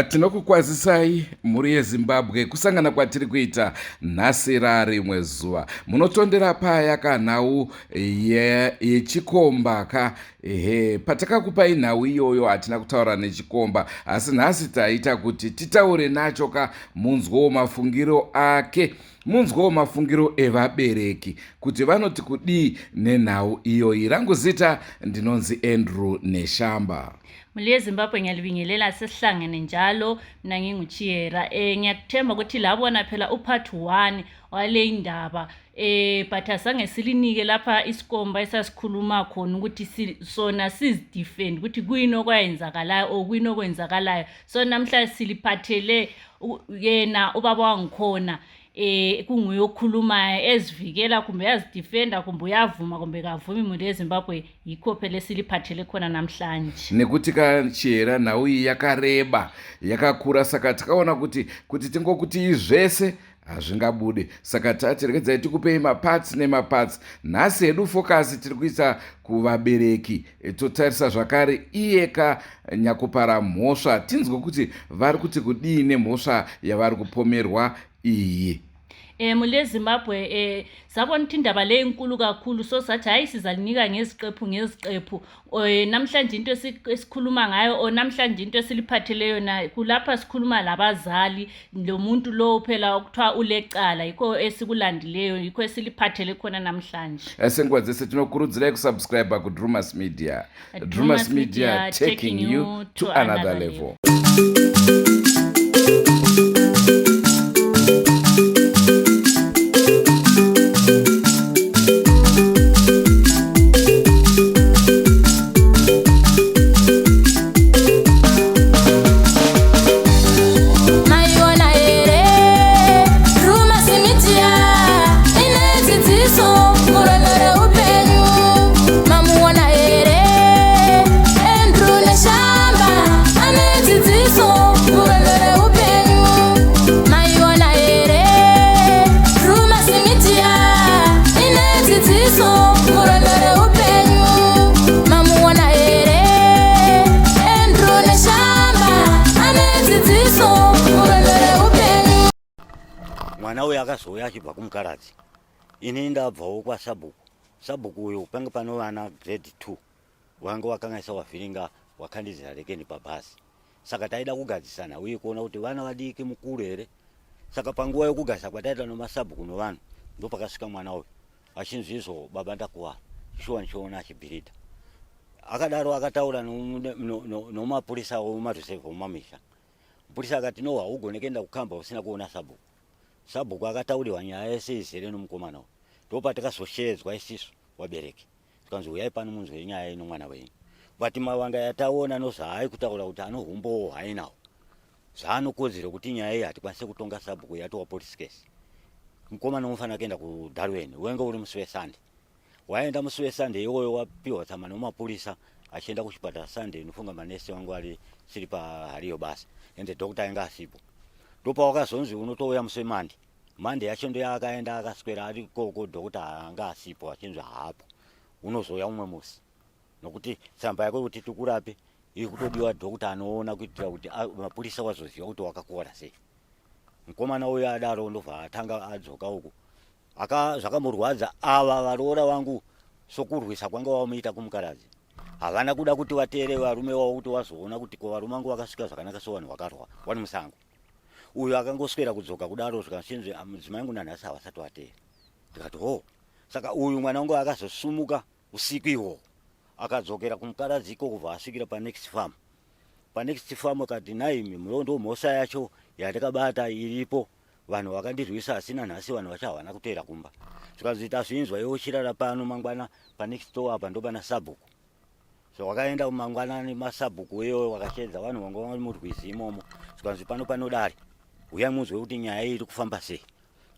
Tinokukwazisai mhuri yeZimbabwe kusangana kwatiri kuita nhasi rarimwe zuva. Munotondera paya ka nhau yechikomba ka ehe patakakupai nhau iyoyo hatina kutaura nechikomba asi nhasi taita kuti titaure nacho ka munzwewo mafungiro ake munzwewo mafungiro evabereki kuti vanoti kudii nenhau iyoyi. Rangu zita ndinonzi Andrew Neshamba. Mhuri yeZimbabwe ngiyalibingelela sesihlangene njalo mina nginguChiyera eh ngiyakuthemba ukuthi labona phela upart 1 wale indaba eh but asange silinike lapha isikomba esasikhuluma khona ukuthi sona sizidefend ukuthi kuyini okwayenzakalayo or kuyini okwenzakalayo so namhlanje siliphathele yena ubaba wangikhona eh kunguye okhulumayo ezivikela kumbe uyazidefenda kumbe uyavuma kumbe kavumi mhuri yezimbabwe yikho phela esiliphathele khona namhlanje nekuti kachera nhau iyi yakareba yakakura saka takaona kuti kuti tingokuti zvese hazvingabude saka tati regedzai tikupei maparts nemaparts nhasi hedu focus tiri kuisa kuvabereki e, totarisa zvakare iyeka nyakupara mhosva tinzwe kuti vari kuti kudii nemhosva yavari kupomerwa iyi um mule zimbabwe um sabona ukuthi indaba le inkulu kakhulu so sathi hhayi sizalinika ngeziqephu ngeziqephu um namhlanje into esikhuluma ngayo or namhlanje into esiliphathele yona kulapha sikhuluma labazali lo muntu lowo phela okuthiwa ulecala yikho esikulandileyo yikho esiliphathele khona namhlanje eh, senguva dzese tinokurudzirai kusubscribe kudrumas media drumas media taking you to another level, level. Mwana uyu akazouya achibva kumukaradzi ini ndabvawo kwasabhuku sabhuku uyu pange pano vana grade 2 wange wakanganisa wavhiringa wakandidzira rekeni pabhazi saka taida kugadzisana uye kuona kuti vana vadiki mukuru here saka panguva yokugadzisa kwataita nomasabhuku novanhu ndopakasvika mwana uyu achinzi izvo baba ndakuvara shuwa ndichiona achibhirida akadaro akataura nomapurisa omumarusevha omumamisha mupurisa akati no haugone kuenda kukamba usina kuona sabhuku sabhuku akataurirwa nyaya yese izere nomukomana uyu ndopatakazoshedzwa isisu vabereki tikanzi huyai pano munzwe nyaya ino mwana wenyu but mavanga yataona nozvaai kutaura kuti anohumbowo hwainawo zvaanokodzero kuti nyaya iyi hatikwanise kutonga sabhuku yatova police case mukomana unofanira kuenda kudarwen wenge uri musi wesunday waenda musi wesunday iwoyo wapiwa tsamba nemapurisa achienda kuchipatara sunday inofunga manesi vangu ari siri pahariyo basa ende doctor ainge asipo ndopawakazonzi unotouya musi wemonday Monday yacho ndoyaakaenda akaswera ari ikoko doctor anga asipo achinzi haapo unozouya umwe musi nokuti tsamba yako yekuti tikurape iri kutodiwa doctor anoona kuitira kuti mapurisa wazoziva kuti wakakora sei mukomana uyo adaro ndobva atanga adzoka uku aka zvakamurwadza ava varoora vangu sokurwisa kwanga wamuita kumukaradzi havana kuda kuti vateere varume wavo kuti wazoona kuti ko varume vangu vakasvika zvakanaka so vanhu vakarwa wani musango uyo akangoswera kudzoka kudaro zvikanzi ah, mudzimai wangu nanhasi havasati vateera ndikati ho saka uyu mwana wangu akazosumuka usiku ihwohwo akadzokera kumukaradzi iko kubva asvikira panext farm panext farm akati naimi muyo ndo mhosva yacho yandakabata iripo vanhu vakandirwisa asi nanhasi vanhu vacho havana kuteera kumba zvikanzi tazvinzwa iwe uchirara pano mangwana panext door apa ndopana sabhuku so wakaenda mangwanani masabhuku iyoyo wakashedza vanhu vanga vari murwizi imomo zvikanzi pano pano dare huyai munzwe kuti nyaya iyi iri kufamba sei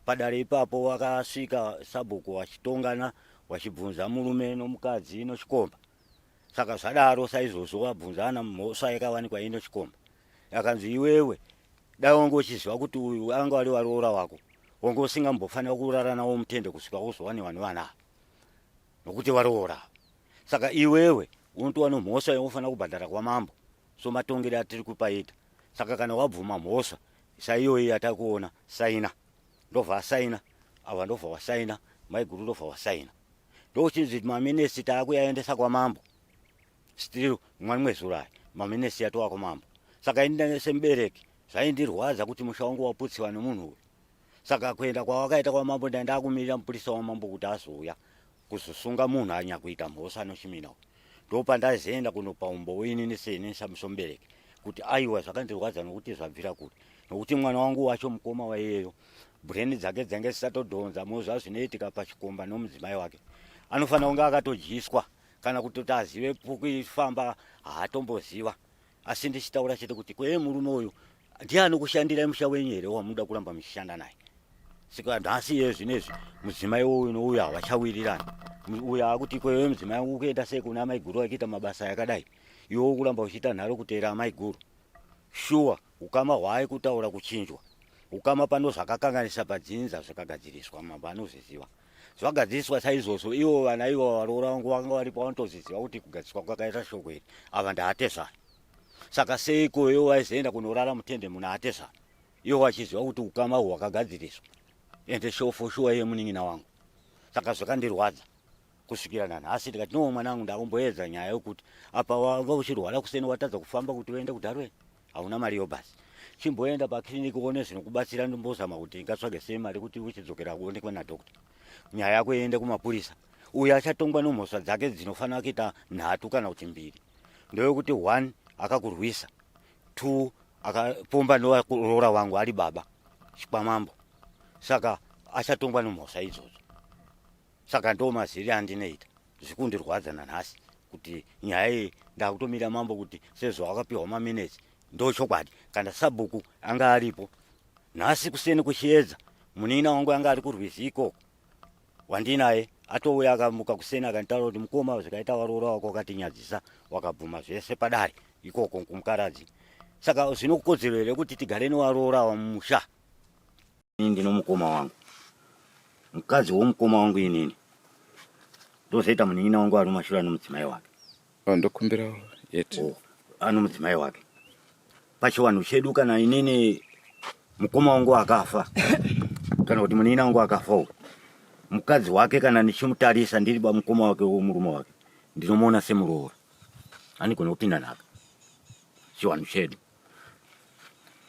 padare ipapo wakasvika sabhuku wachitongana wachibvunza murume nomukadzi nochikomba saka zvadaro saizvozvo wabvunzana mhosva yakawanikwa ino chikomba akanzi iwewe dai wange uchiziva kuti uyu anga ari waroora wako wange usingambofanira kurara nawo mutende kusvika uzowane vanhu vana nokuti varoora saka iwewe unotova nomhosva yaunofanira kubhadhara kwamambo so matongero atiri kupaita Saka kana wabvuma mhosva saiyoyi yatakuona, saina. Ndobva asaina, ava ndobva wasaina, maiguru ndobva wasaina. Ndochinzi maminesi taakuyaendesa kwamambo. Still mwanimwe zuro aya maminesi yatova kwamambo. Saka ini semubereki zvaindirwadza kuti musha wangu waputsiwa nemunhu uyu. Saka kuenda kwawakaita kwamambo ndandakumirira mupurisa wamambo kuti azouya kuzosunga munhu anyakuita mhosva anochimina uyu. Ndopandazoenda kunopa umbowo inini seni samubereki kuti aiwa zvakandirwadza nokuti zvabvira kure nokuti mwana wangu wacho mukoma waiyeyo brain dzake dzange dzisatodhonza mozva zvinoitika pachikomba nomudzimai wake anofanira kunge akatodyiswa kana kutoti azive pokufamba haatomboziva asi ndichitaura chete kuti kwee murume uyu ndiye anokushandirai musha wenyu here wamunoda kuramba muchishanda naye saka nhasi iye zvinezvi mudzimai uyu nouyu havachawirirani uyu akuti kwewe mudzimai wangu kuenda sei kuna amaiguru vachiita mabasa yakadai iwe ukuramba uchiita nharo kuteera amaiguru shuwa ukama hwaai kutaura kuchinjwa ukama pano zvakakanganisa padzinza zvikagadziriswa mambo anozviziva zvagadziriswa saizvozvo ivo vana ivo varoora vangu vakanga varipo vanotozviziva kuti kugadziswa kwakaita shoko iri ava ndaatezvara saka seiko ivo vaizoenda kunorara mutende muna atezvara ivo vachiziva kuti ukama uhwu hwakagadziriswa ende shofo shuwa iye munin'ina wangu saka zvakandirwadza kusvikira nanhasi ndikati no mwanangu ndakumboedza nyaya yokuti apa wanga uchirwara kuseni watadza kufamba kuti uende kudarweni hauna mari yobhasi chimboenda pakiriniki uone zvinokubatsira ndombozama kuti ndingatsvage sei mari kuti uchidzokera kuonekwa nadokta nyaya yako iende kumapurisa uyo achatongwa nomhosva dzake dzinofanira kuita nhatu kana kuti mbiri ndoyokuti one akakurwisa two akapomba novaroora wangu ari baba chikwamambo saka achatongwa nomhosva idzodzo saka ndo maziri andinoita zvikundirwadza nanhasi kuti nyaya iyi ndakutomira mambo kuti sezvo wakapiwa maminetsi ndochokwadi kana sabhuku anga aripo nhasi kuseni kuchiedza munin'ina wangu anga ari kurwizi ikoko wandinaye atouya akamuka kuseni akanditaura kuti mukoma zvikaita varoora wako wakatinyadzisa wakabvuma zvese padare ikoko kumukaradzi saka zvinokodzero here kuti tigare nevaroora wamumusha Ini ndino mukoma wangu mukadzi womukoma wangu inini ndozoita munin'ina wangu ari mumashure ano mudzimai wake oh, ndokumbira yeti oh, ano mudzimai wake pachiwanhu chedu kana inini mukoma wangu akafa kana kuti munin'ina wangu akafa uyu mukadzi wake kana ndichimutarisa ndiri bamukoma wake womurume wake ndinomuona semuroora anigona kupinda nhaka chiwanhu chedu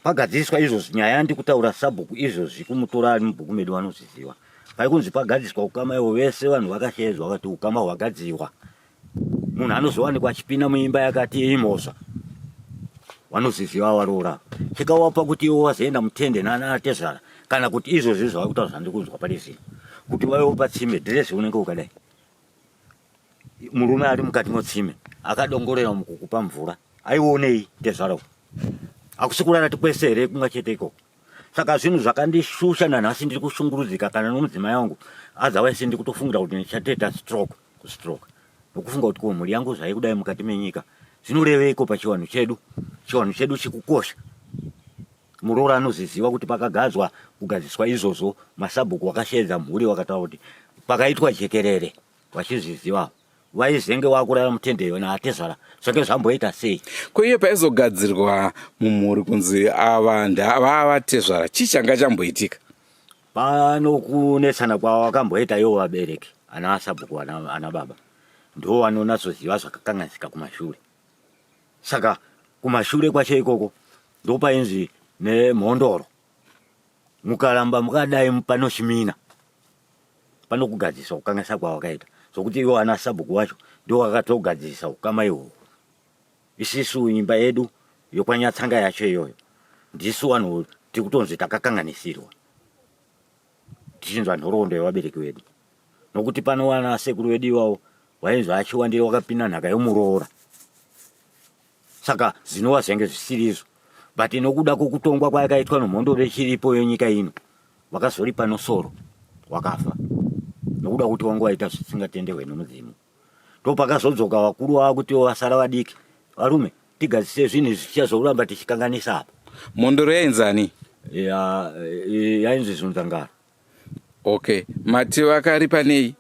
Pagadziriswa izvozvi nyaya yandikutaura sabhuku izvozvi kumutora ari mubhuku medu vanozviziva. Paikunzi pagadziriswa ukama ivo vese vanhu vakasheedzwa vakati ukama hwagadzirwa. Munhu anozowanikwa achipinda muimba yakati imhosva. Vanozviziva varoora. Chikawapa kuti ivo vazoenda mutende nana tezvara kana kuti izvozvi zvavakutaura zvandikunzwa pari zvino. Kuti vaiwo patsime dhirezi unenge ukadai. Murume ari mukati motsime akadongorera mukukupa mvura aionei tezvara uku akusi kurara tikwese here kumwa chete ikoko saka zvinhu zvakandishusha nanhasi ndiri kushungurudzika kana nomudzimai wangu otherwise ndiri kutofungira kuti ndichatoita stroke kustroke nokufunga kuti ko mhuri yangu zvaikudai mukati menyika zvinoreveiko pachivanhu chedu chivanhu chedu chikukosha muroora anozviziva kuti pakagadzwa kugadziswa izvozvo masabhuku wakasheedza mhuri wakataura kuti pakaitwa jekerere vachizviziva vaizenge wakurara mutende yona atezvara zvake zvamboita sei ko iye paizogadzirwa mumhuri kunzi ava ndavavatezvara chii changa chamboitika pano kunetsana kwawakamboita iwo vabereki ana asabhuku ana, ana baba ndo vanonatsoziva zvakakanganisika kumashure saka kumashure kwacho ikoko ndopainzi nemhondoro mukaramba mukadai panochimina panokugadzirisa kukanganisa kwawakaita zvokuti iwo ana sabhuku wacho ndiwo wakatogadzirisa ukama ihwohwo isisu imba yedu yokwanyatsanga yacho iyoyo ndisu vanhu tiri kutonzi takakanganisirwa tichinzwa nhoroondo yevabereki vedu nokuti pano wana sekuru vedu iwawo wainzi achiwandira wakapinda nhaka yomuroora saka zvinova zvange zvisiri izvo but nokuda kwokutongwa kwayakaitwa nomhondoro ichiripo yenyika ino vakazoripa nosoro wakafa nokuda kuti wangu waita zvisingatenderwe nomudzimu ndopakazodzoka vakuru vava kuti vasara vadiki varume tigadzise zvinhu izvi tichazoramba tichikanganisa apa mhondoro yainzani yainzi zunzangara okay mati vakaripa nei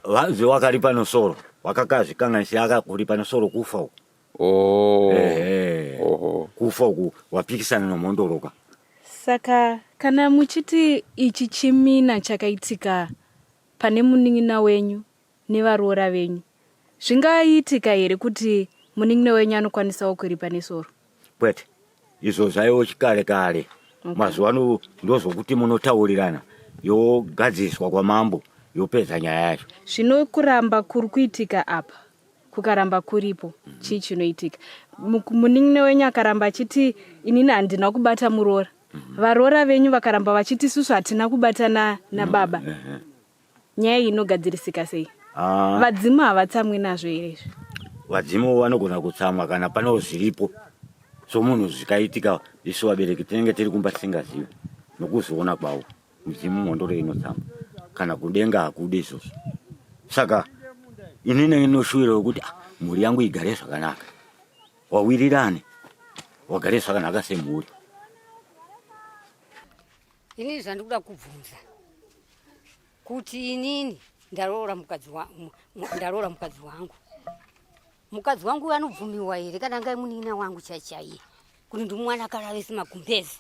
vanzi wakaripa nosoro wakakazvikanganisa akakuripa nosoro kufa uko. Oh. Ehe. Oho. Kufa uku wapikisana nomhondoroka. Saka kana muchiti ichi chimina chakaitika pane munin'ina wenyu nevaroora venyu, zvingaitika here kuti munin'ina wenyu anokwanisawo kuripa nesoro? Kwete, izvo zvaiwo chikare kare. Okay. Mazuva ano ndozvokuti munotaurirana yogadziriswa kwamambo yopedza nyaya yacho. Zvino kuramba kuri kuitika apa kukaramba kuripo chii chinoitika? Munin'ina wenyu akaramba achiti inini handina kubata muroora, varoora venyu vakaramba vachiti isusu hatina kubatana nababa, nyaya iyi inogadzirisika sei? Ah, Vadzimu havatsamwi nazvo here izvi? Vadzimu vanogona kutsamwa kana pane zviripo somunhu zvikaitika, isu vabereki tinenge tiri kumba tisingazivi nokuzoona kwavo. Mudzimu mhondoro inotsamwa kana kudenga hakudi izvozvo. Saka inini ndinoshuvira kuti ah, mhuri yangu igare zvakanaka, wawirirane, wagare zvakanaka semhuri. Inini zvandikuda kubvunza kuti inini ndaroora mukadzi ndaroora mukadzi wangu, mukadzi wangu anobvumiwa here kana angai munin'ina wangu chaichaiye kuti ndimwana akaravesi magumbezi?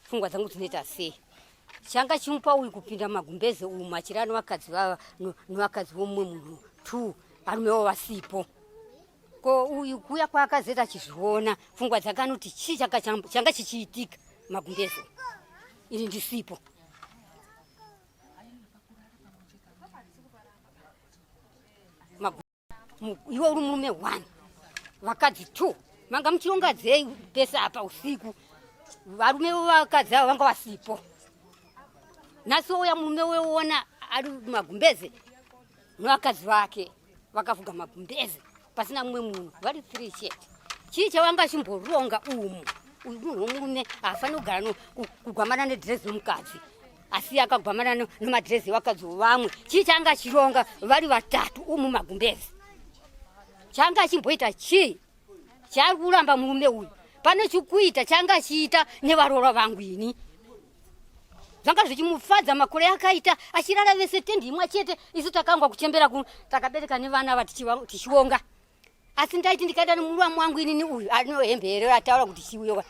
Pfungwa dzangu dzinoita sei? Changa chimupa uyu kupinda magumbeze umu achirara nevakadzi nevakadzi vomumwe munhu two, varume vavo vasipo. Ko uyu kuya kwaakazeta achizviona, pfungwa dzake anoti chii changa chichiitika magumbeze ini ndisipo? Iwe uri murume one, vakadzi two, manga muchironga dzei pese apa usiku? Varume vevakadzi ava vanga vasipo. Nhasi wouya murume weona ari magumbeze nevakadzi vake vakafuga magumbeze pasina mumwe munhu, vari three chete. Chii chavanga chimboronga umu? Uyu munhu womurume haafaniri kugara kugwamana nedhirezi nomukadzi, asi akagwamana nemadhirezi evakadzi vamwe. Chii chaanga achironga vari vatatu umu magumbezi? Chaanga achimboita chii chaari kuramba murume uyu? Pane chikuita chaanga achiita nevaroora vangu ini zvanga zvichimufadza makore akaita achirara vese tendi imwe chete. Isu takangwa kuchembera takabereka nevana ava tichionga. Asi ndaiti ndikaenda nemuramu wangu inini uyu anohembe here ataura kuti chiuyoka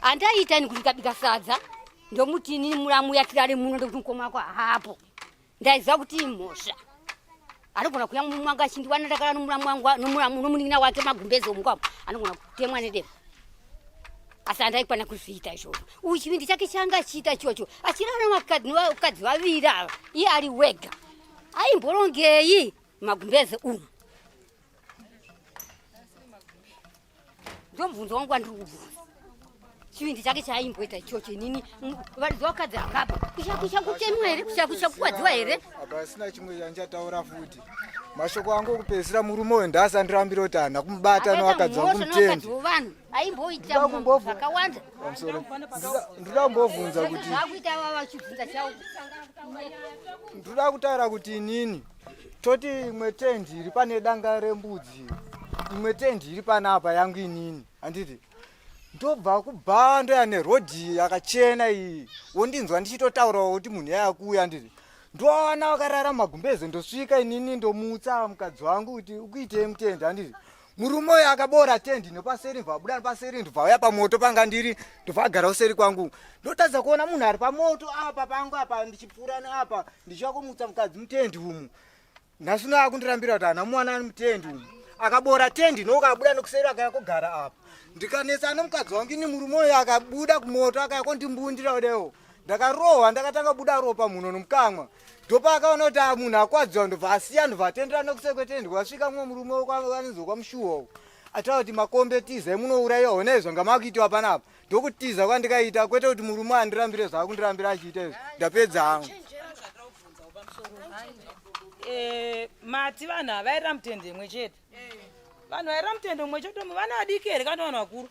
handaiita ini kuti ndikabika sadza ndomuti inini muramu yatirare muno ndokuti mukoma wako hapo. Ndaiziva kuti imhosva, anogona kuya murume wangu achindiwana ndakara nomuramu wangu nomuramu nomunin'ina wake magumbezi omukwamo, anogona kutemwa nedemo, asi handaikwana kuzviita izvozvo. Uyu chivindi chake changa achiita ichocho achirara nevakadzi vaviri ava iye ari wega, aimborongei magumbeze umu? Ndomubvunzo wangu wandiri kubvunza. Chivindi chake chaaimboita ichocho, inini varidzi vakadzi akapa kushakusha kutemwa here, kushakusha kukwadziwa here? Apasina chimwe chandichataura futi. Mashoko angu okupedzisira, murume uyu ndaasandirambira kuti haana kumubata nevakadzi vangu mutendi. Vanhu aimboita zvakawanda. Pamusoro, ndoda kumbobvunza kuti zvakuita vachibvunza chavo. Ndoda kutaura kuti inini toti imwe tendi iri pane danga rembudzi, imwe tendi iri panapa yangu inini, handiti? Ndobva kubva ndoya nerodhi yakachena iyi, wondinzwa ndichitotaurawo kuti munhu yaya kuuya, handiti? Ndowana vakarara magumbeze, ndosvika inini ndomutsa mukadzi wangu kuti ukuitei mutendi, handiti? Murume uyu akabora tendi nepaseri, ndobva abuda nepaseri, ndobva auya pamoto panga ndiri, ndobva agara useri kwangu. Ndotadza kuona munhu ari pamoto apa pangu apa, ndichipfuura neapa ndichiva kumutsa mukadzi mutendi umu. Nhasi uno akundirambira kuti haana muwana ari mutendi umu, akabora tendi nokabuda nekuseri akaya kogara apa. Ndikanetsa nomukadzi wangu ini, murume uyu akabuda kumoto akaya kondimbundira kudewo, ndakarohwa, ndakatanga kubuda ropa muno nomukamwa. Ndopaakaona kuti ah, munhu akwadziwa, ndobva asiya, ndobva atendera nekuseri kwetendi. Wasvika mumwe murume anonzi kwamushuwa uku ataura kuti makombe tizai munourayiwa, honai zvanga makuitiwa panapa. Ndokutiza kwandikaita, kwete kuti murume andirambire zvaakundirambira achiita izvi. Ndapedza hangu. Mati vanhu havairira mutende imwe chete. Vanhu vairira mutende umwe chete umu vana vadiki here kana vanhu vakuru?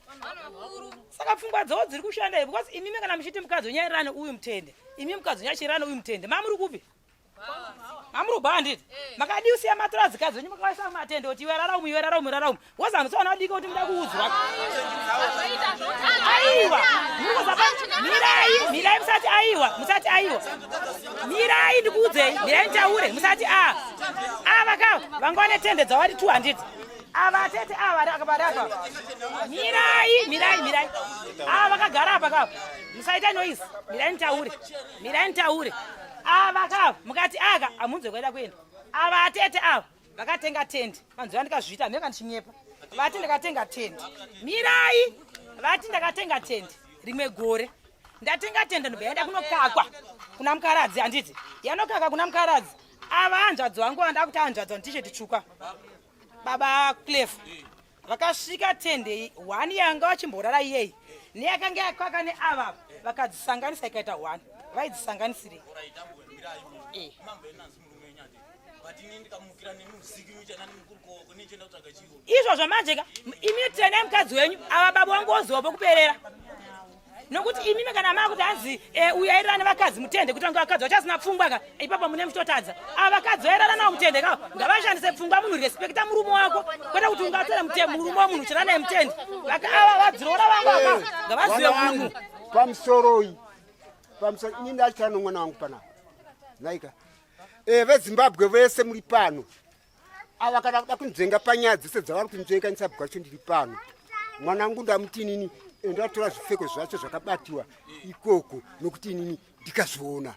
Saka pfungwa dzavo dziri kushanda here? Because imimi kana muchiti mukadzi wenyu uyu mutende, imi mukadzi wenyu achirira neuyu mutende, mamuri kupi? Mamuri kubva, handiti? Makadii usiya matora dzikadzi wenyu makaisa mumatende kuti iwe rara umu, iwe rara umu, rara umu? Because hamusi vana vadiki kuti muda kuudzwa. Aiwa, mirai, mirai, musati aiwa, musati aiwa, mirai ndikuudzei, mirai nditaure, musati a ava ka vanga vane tende dzawati two, handiti? Ava tete ava vari apa. Mirai, mirai, mirai. Ava vakagara apa kava. Musaita noise. Mirai nitaure. Mirai nitaure. Ava kava mukati aka hamunzwe kwaida kuenda. Ava tete ava vakatenga tende. Manzwa ndikazviita hameno kana ndichinyepa. Vati ndakatenga tende. Mirai. Vati ndakatenga tende rimwe gore. Ndatenga tende ndobva yaenda kunokakwa kuna mukaradzi handiti? Yanokakwa kuna mukaradzi. Ava hanzvadzi wangu vanda kuti hanzvadzi vanotisheti tsvuka. Baba Clef vakasvika tende one yanga vachimborara iyeyi neyakanga yakaka neava vakadzisanganisa ikaita one vaidzisanganisirei eh. Izvozvo manje ka imi tenai mukadzi wenyu ava baba wangu woziwa pokuperera nokuti imimi kana makuti hanzi eh, uyu airara nevakadzi mutende kuti vange vakadzi vachasina pfungwa ka ipapo mune muchitotadza ava vakadzi vairara navo mutende ka ngavashandise pfungwa munhu respekta murume wako kwete kuti ungatora murume wemunhu uchirara naye mutende ava vadziroora vangu aka eh, ngavazive munhu pamusoroi pamusoro ini ndachitara nomwana wangu panapa naika eh, vezimbabwe vese muri pano ava kana kuda kunzvenga panyaya dzese dzavari kunzvenga nisabhuku acho ndiri pano mwana wangu ndamuti inini enda watora zvipfeko zvacho zvakabatiwa ikoko nokuti inini ndikazviona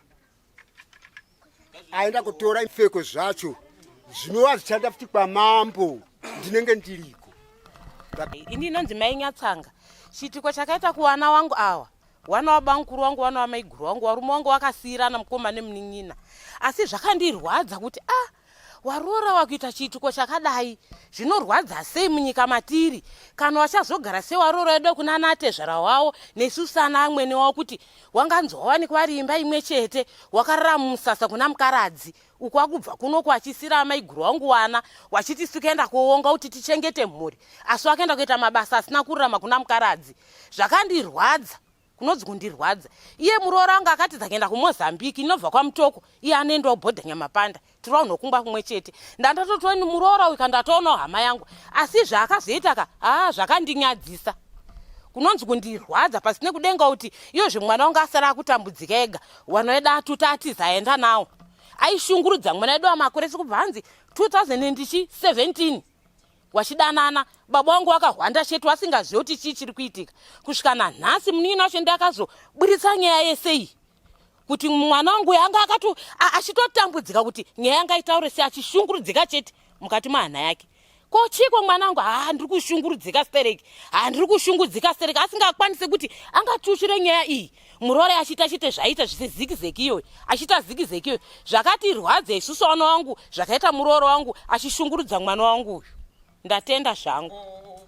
aenda kutora ipfeko zvacho zvinova zvichaenda futi kwamambo ndinenge ndiriko ini inonzi mai nyatsanga chiitiko chakaita kuwana wangu awa Wana wabamukuru wangu wana wamaiguru wangu warume wangu wakasiirana mukoma nemunin'ina asi zvakandirwadza kuti a ah, waroora wakuita chiitiko chakadai zvinorwadza sei munyika matiri kana wachazogara sei waroora wedu kuna ana atezvara wavo nesu sana amwene wavo kuti wanganzi wawanikwa vari imba imwe chete wakarara mumusasa kuna mukaradzi uku wakubva kuno kwachisira amaiguru wangu wana wachiti sikuenda kuonga kuti tichengete mhuri asi wakaenda kuita mabasa asina kururama kuna mukaradzi zvakandirwadza kunonzi kundirwadza iye muroora wangu akati dzakaenda kumozambique inobva kwamutoko iye anoendawo bhodha nyamapanda tiri vanhu vokungwa kumwe chete ndandatotoni muroora uyu kandatoonawo hama yangu asi zvaakazoita ka haa zvakandinyadzisa kunonzi kundirwadza pasi nekudenga kuti iyozve mwana wangu asara akutambudzika ega wana wedu atuta atiza aenda nawo aishungurudza mwana wedu wamakore sikubva hanzi 2017 wachidanana baba wangu wakahwanda chete wasingazive kuti chii chiri kuitika kusvika nanhasi munin'ina wacho ndi akazoburitsa nyaya yese iyi kuti mwana wangu uyo anga akato achitotambudzika kuti nyaya yanga itaure se achishungurudzika chete mukati mahana yake ko chiko mwana wangu haa ndiri kushungurudzika stereki haa ndiri kushungudzika stereki asingakwanise kuti angatushire nyaya iyi muroora achiita chite zvaita zvise zikizeki iyoyo achiita zikizeki iyoyo zvakatirwadza isusu wana wangu zvakaita muroora wangu achishungurudza mwana wangu uyu ndatenda zvangu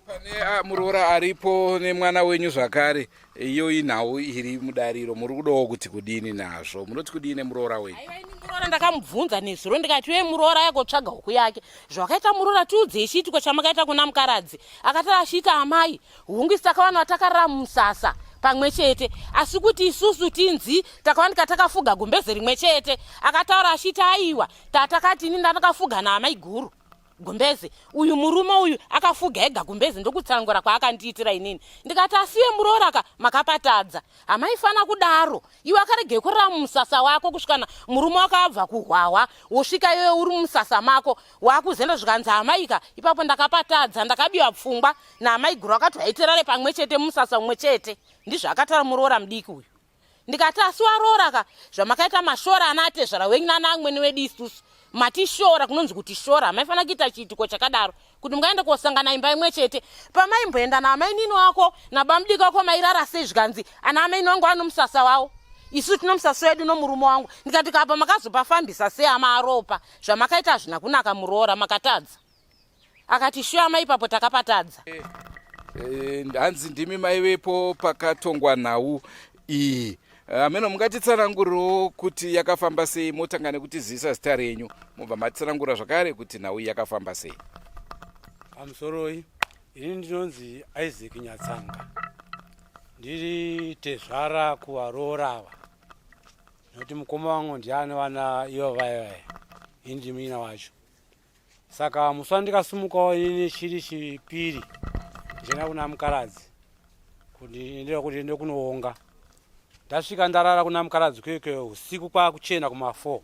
pane ah, muroora aripo nemwana wenyu zvakare iyo inhau iri mudariro muri kudawo kuti kudini nazvo munoti kudini nemuroora wenyu muroora ndakamubvunza nezuro ndikati uye muroora yakotsvaga huku yake zvakaita muroora tiudzei chiitiko chamakaita kuna mukaradzi akati achiita amai Hungu isu takawana takarara mumusasa pamwe chete asi kuti isusu tinzi takawanika takafuga gumbeze rimwe chete akataura achiti aiwa tatakati ini ndandakafuga naamaiguru gumbeze uyu murume uyu akafuga ega gumbeze ndokutsanangura kwaakandiitira inini ndikati asiye muroora ka makapatadza hamaifana kudaro iwe akaregei kurara mumusasa wako kusvikana murume wako abva kuhwahwa wosvika iwe uri mumusasa mako wakuzenda zvikanzi amaika ipapo ndakapatadza ndakabiwa pfungwa naamaiguru akati haitirare pamwe chete mumusasa umwe chete ndizvo akatara muroora mudiki uyu ndikati asi waroora ka zvamakaita mashora ana atezvara wenyu nana amwene wedu isusu matishora kunonzi kutishora hamaifanira kuita chiitiko chakadaro kuti mungaende kosangana imba imwe chete pamaimboenda naamainini wako nabamudiki wako mairara sei zvikanzi ana amaini wangu anomusasa wavo isu tino musasa wedu nomurume wangu ndikati kapa makazopafambisa sei amaaropa zvamakaita hazvina kunaka muroora makatadza akati shuwa amai ipapo takapatadza eh, eh, hanzi ndimi maivepo pakatongwa nhau iyi ameno mungatitsanangurirewo kuti yakafamba sei motanga nekutizivisa zita renyu mobva matitsanangura zvakare kuti nhau iyi yakafamba sei pamusoroi ini ndinonzi isaac nyatsanga ndiri tezvara kuvaroora ava nekuti mukoma wangu ndiye ane vana ivo vaya vaya ini ndiri munyina wacho saka musi wandikasumukawo inini chiri chipiri ndichienda kuna mukaradzi kuti ndiende kunoonga ndasvika ndarara kuna mukaradzi kuyekeyo usiku kwakuchena kuma4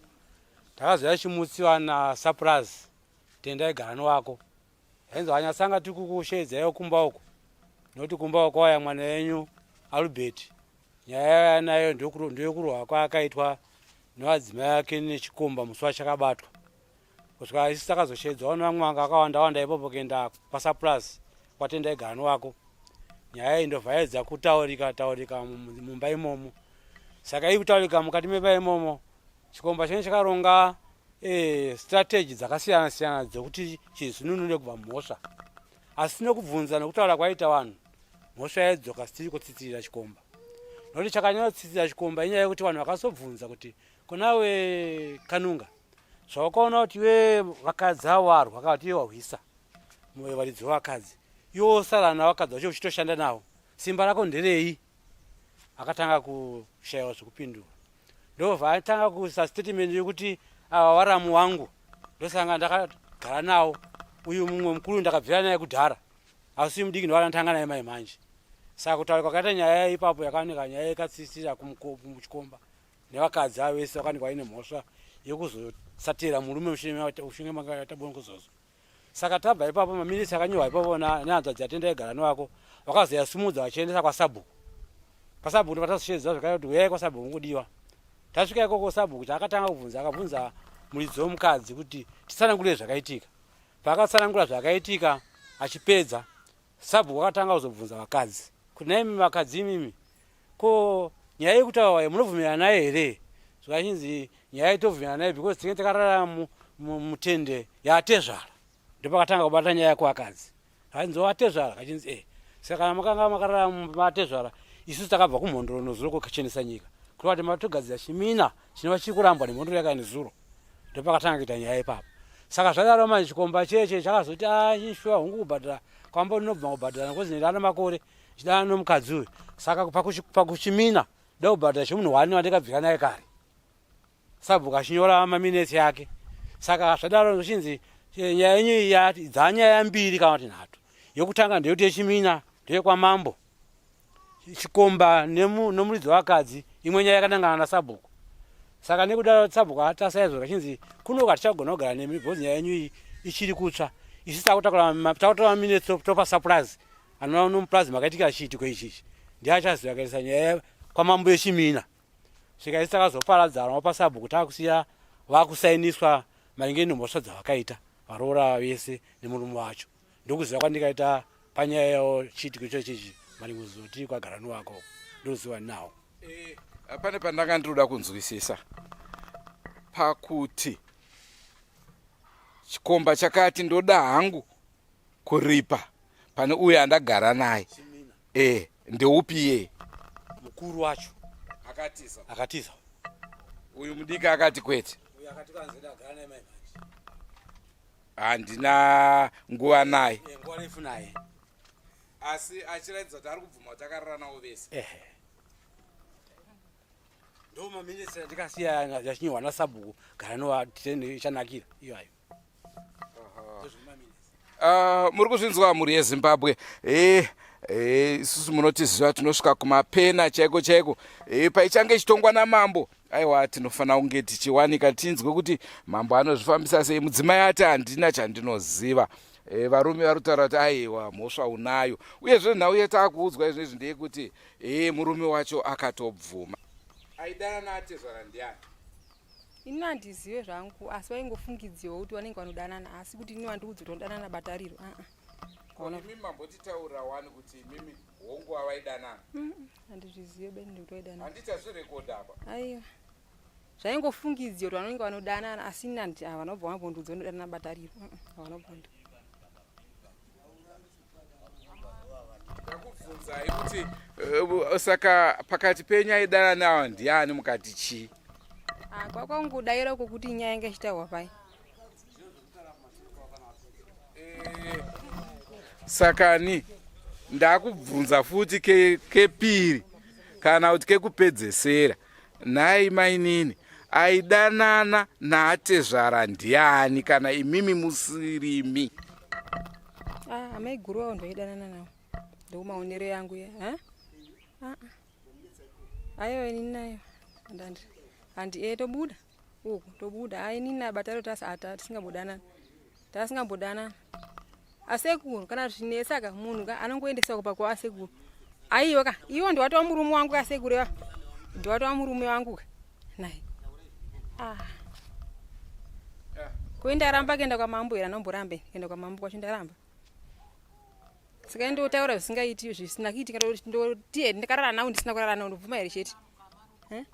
ndakazoya chimutsiwa nasapurazi tendaigara nowako Henzi vanyatsanga tiri kukusheedzaiwo kumba uko nokuti kumba uko kwauya mwana wenyu Albert. Nyaya yanayo ndeyekurohwa kwaakaitwa nevadzimai ake nechikomba musi wachakabatwa. Kusvika isu takazosheedzwawo nevamwe vanga vakawanda wanda ipopo kuenda kwaSaplus kwaTendai Garani wako. Nyaya iyi ndobva yaedza kutaurika taurika mumba imomo. Saka iri kutaurika mukati memba imomo chikomba chinenge chakaronga e, strategy dzakasiyana siyana dzekuti chizvinunure kubva mhosva. Asi nekubvunza nekutaura kwaita vanhu mhosva yaidzoka sitiri kutsitirira chikomba. Nokuti chakanyanya kutsitirira chikomba inyaya yekuti vanhu vakasobvunza kuti konawe Kanunga zvawakaona kuti iwe vakadzi avo warwa kana kuti iwe wahwisa varidzi vevakadzi iwe wosara navakadzi vacho uchitoshanda navo simba rako nderei akatanga kushaiwa zvekupindura ndobva atanga kuisa statement yekuti ava waramu wangu ndosanga ndakagara nawo uyu mumwe mukuru ndakabvira naye kudhara asi uyu mudiki ndowandatanga naye mai manje saka kutaura kwakaita nyaya ipapo yakaoneka nyaya ikatsisira kumuchikomba nevakadzi avo vese vakawanikwa vaine mhosva yekuzosatira murume mushure matabongozozo saka tabva ipapo maminitsi akanyorwa ipapo nehanzvadzi yatenda igara nevako vakazoyasimudza vachiendesa kwasabhuku kwasabhuku ndopatazosheedzwa zvakare kuti huyai kwasabhuku mukudiwa tasvika ikoko sabhuku chaakatanga kubvunza akabvunza muridzi wemukadzi kuti titsanangurire zvakaitika paakatsanangura zvakaitika achipedza sabhuku akatanga kuzobvunza vakadzi kuti naimi vakadzi imimi ko nyaya yekutaura wayo munobvumirana naye here zvikachinzi nyaya itobvumirana naye because tinge takarara mutende yaatezvara ndopakatanga kubata nyaya yekuakadzi hanzi watezvara kachinzi e saka kana makanga makarara matezvara isusu takabva kumhondoro nozuro kuchenesa nyika kureva kuti matogadzira chimina chinova chiri kurambwa nemhondoro yaka nezuro ndopakatanga kuita nyaya ipapo saka zvadaro manje chikomba cheche chakazoti a ah, shuwa hungu kubhadhara kwamba ndinobvuma kubhadhara nokuzi ndana makore chidana nomukadzi uyu saka pakuchimina ndokubhadhara chemunhu wani wandikabvira naye kare sabhuku achinyora maminetsi yake saka zvadaro zvichinzi eh, nyaya yenyu iyi dzanyaya mbiri kana kuti nhatu yokutanga ndeyekuti yechimina ndeyekwamambo chikomba nomuridzi wevakadzi imwe nyaya yakanangana nasabhuku saka nekudaro sabhuku atasaizvo kachinzi kuno katichagona kugara nemi because nyaya yenyu iyi ichiri kutsva isu takutakura maminetsi topa surprise anova nomupurazi makaitika chiitiko ichichi ndiye achaziva akaisa nyaya kwamambo yechimina svika isi takazoparadzana pasabhuku takusiya vakusainiswa maringe nemhosva dzavakaita varoora vese nemurume wacho ndokuziva kwandikaita panyaya yawo chiitiko icho chichi maringe kuzoti kwagara nowako ndoziva nawo eh, pane pandanga ndinoda kunzwisisa pakuti chikomba chakati ndoda hangu kuripa pane uyo andagara naye e ndeupi iye mukuru wacho akatiza akatiza uyu mudiki akati kwete handina nguva naye eh, nguva refu naye asi achiratidza kuti ari kubvuma kuti akarara navo vese ehe ndo maminitsi andikasiya yachinyorwa nasabhuku gara noichanakira iyayo Muri kuzvinzwa mhuri yeZimbabwe eh, eh, isusu munotiziva tinosvika kumapena chaiko chaiko eh, paichange ichitongwa namambo aiwa tinofanira kunge tichiwanika tinzwe kuti mambo anozvifambisa sei mudzimai ati handina chandinoziva e, varume vari kutaura kuti aiwa mhosva unayo uyezve nhau yetaakuudzwa izvo izvi ndeyekuti e, murume wacho akatobvuma aidana naatezvara ndiani Ini handizive zvangu asi vaingofungidziwa kuti vanenge vanodanana asi kuti ini vandiudza kuti vanodanana batariro aa ah, imi mambotitaurira wani kuti imimi hongu avaidanana handizvizive beni ndikuti vaidanana handiti azvirekodha apa aiwa zvaingofungidziwa kuti vanenge vanodanana asi ini handi havanobva vambondiudza vanodanana batariro havanobvondi Ndakubvunzai kuti eh, saka pakati penyu aidana nawo ndiani mukati chii? Ah, kwakangodaira uko kuti nyaya inge ichitaurwa pai. Eh, sakani ndakubvunza futi kepiri kana kuti kekupedzesera nhai mainini aidanana naatezvara ndiani kana imimi musirimi ah, amaiguru vavo ndoidanana navo ndokumaonero yangu ye ah, ah. aiwa inini nayo handi e tobuda uku tobuda a inini nayo bataro tasi ata tisingambodanana tasingambodanana Asekuru kana zvinetsa ka munhu ka anongoendesa kupa kwa asekuru. Aiwa ka iwo ndiwatova murume wangu ka sekuru ya. Ndiwatova murume wangu ka. Nai. Ah. Ko ndaramba kuenda kwamambo here anomborambe kuenda kwamambo kwacho ndaramba. Saka ndotaura zvisingaiti zvisina kuitika ndoti here ndakarara nawo ndisina kurara nawo ndobvuma here chete. Eh?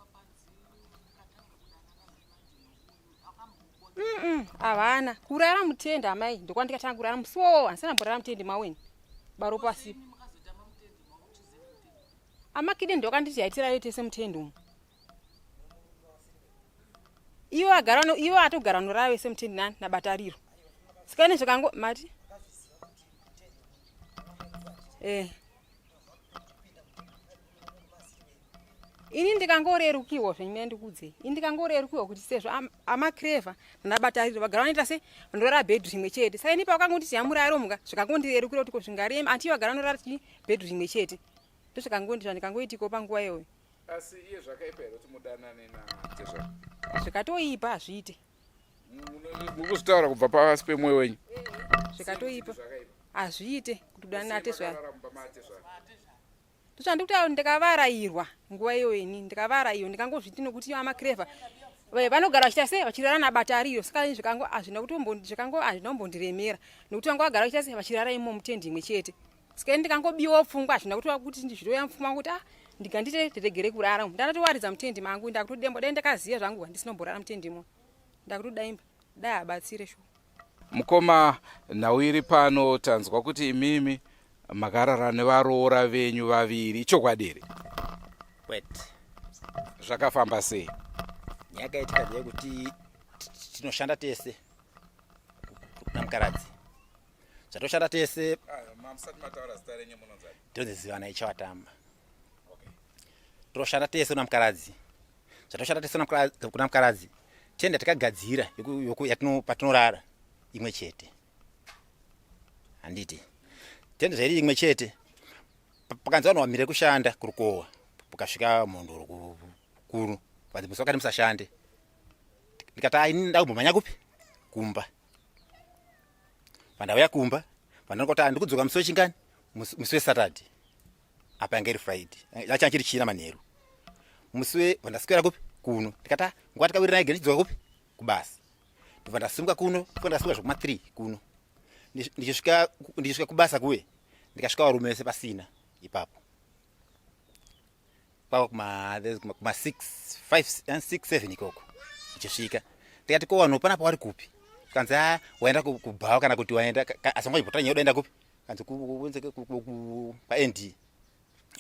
Havana kurara mutende amai ndokwandikatanga kurara musi wowo handisana mborara mutende maweni baropo asipo amakide ndokanditi haitirare tese mutende umu iwo agara iwo atogara norara vese mutende nani nabatariro saka ine zvakango mati eh ini ndikangorerukirwa zvenyaya ndikudzei ini ndikangorerukirwa kuti sezvo amacreva nanabatariro vagara vanoita se vanorara bhedhu rimwe chete saka ini pavakangonditi yamuraro muka zvikangondirerukira kuti ko zvingarema anti vagara vanorara chi bhedhu rimwe chete ndozvikangondi zvandikangoitiko panguva iyoyo asi iye zvakaipa here kuti mudanane natezvara zvikatoipa hazviite mukuzvitaura kubva pasi pemwoyo wenyu zvikatoipa hazviite kuti udanane natezvara ndozvandikutaura ndikavarairwa nguva iyoyo ini ndikavarairwa ndikangozviti nokuti amacreva vanogara vachiita sei vachirara nabatariro saka zvikango hazvina kutombo zvikango hazvina kumbondiremera nokuti vanga vagara vachiita sei vachirara imo mutendi imwe chete saka ini ndikangobiwawo pfungwa hazvina kutova kuti ndizvitouya mupfungwa kuti ah ndikandite ndiregere kurara ndatowaridza mutendi mangu ndakutodemba dai ndakaziva zvangu handisinomborara mutendimo ndakutodaimba dai abatsire shuwa Mukoma nhau iri pano tanzwa kuti imimi makarara nevaroora venyu vaviri ichokwadi here? Kwete. Zvakafamba sei? Nyaya yakaitika ndeyekuti tinoshanda tese namukaradzi zvatoshanda tese ndonzi zivana ichavатamba toshanda tese namukaradzi zvatoshanda tese kuna mukaradzi tenda takagadzira patinorara imwe chete handiti tenda zvairi imwe chete pakanzi vanhu vamire kushanda kurukowa pakasvika mhondoro kuru vanzi musi wakati musashande ndikati ai ndakumbomhanya kupi kumba vandauya kumba vandangoti andikudzoka musi wechingani musi wesaturday apa yanga iri friday yachanga chiri china manheru musi we vandaswera kupi kuno ndikati ah, nguva tikawirirana igeni chidzoka kupi kubasa ndobva ndasimuka kuno ndiko ndasimuka zvekuma 3 kuno ndichisvika ndichisvika kubasa kuye ndikasvika varume vese pasina ipapo kwava kuma kuma 6 5 6 7 ikoko ndichisvika ndikati ko vanhu panapa wari kupi kanzi a ah, waenda kubhawa kana kuti waenda asi wanga uchibhotara nyaya udaenda kupi kanzi kwaND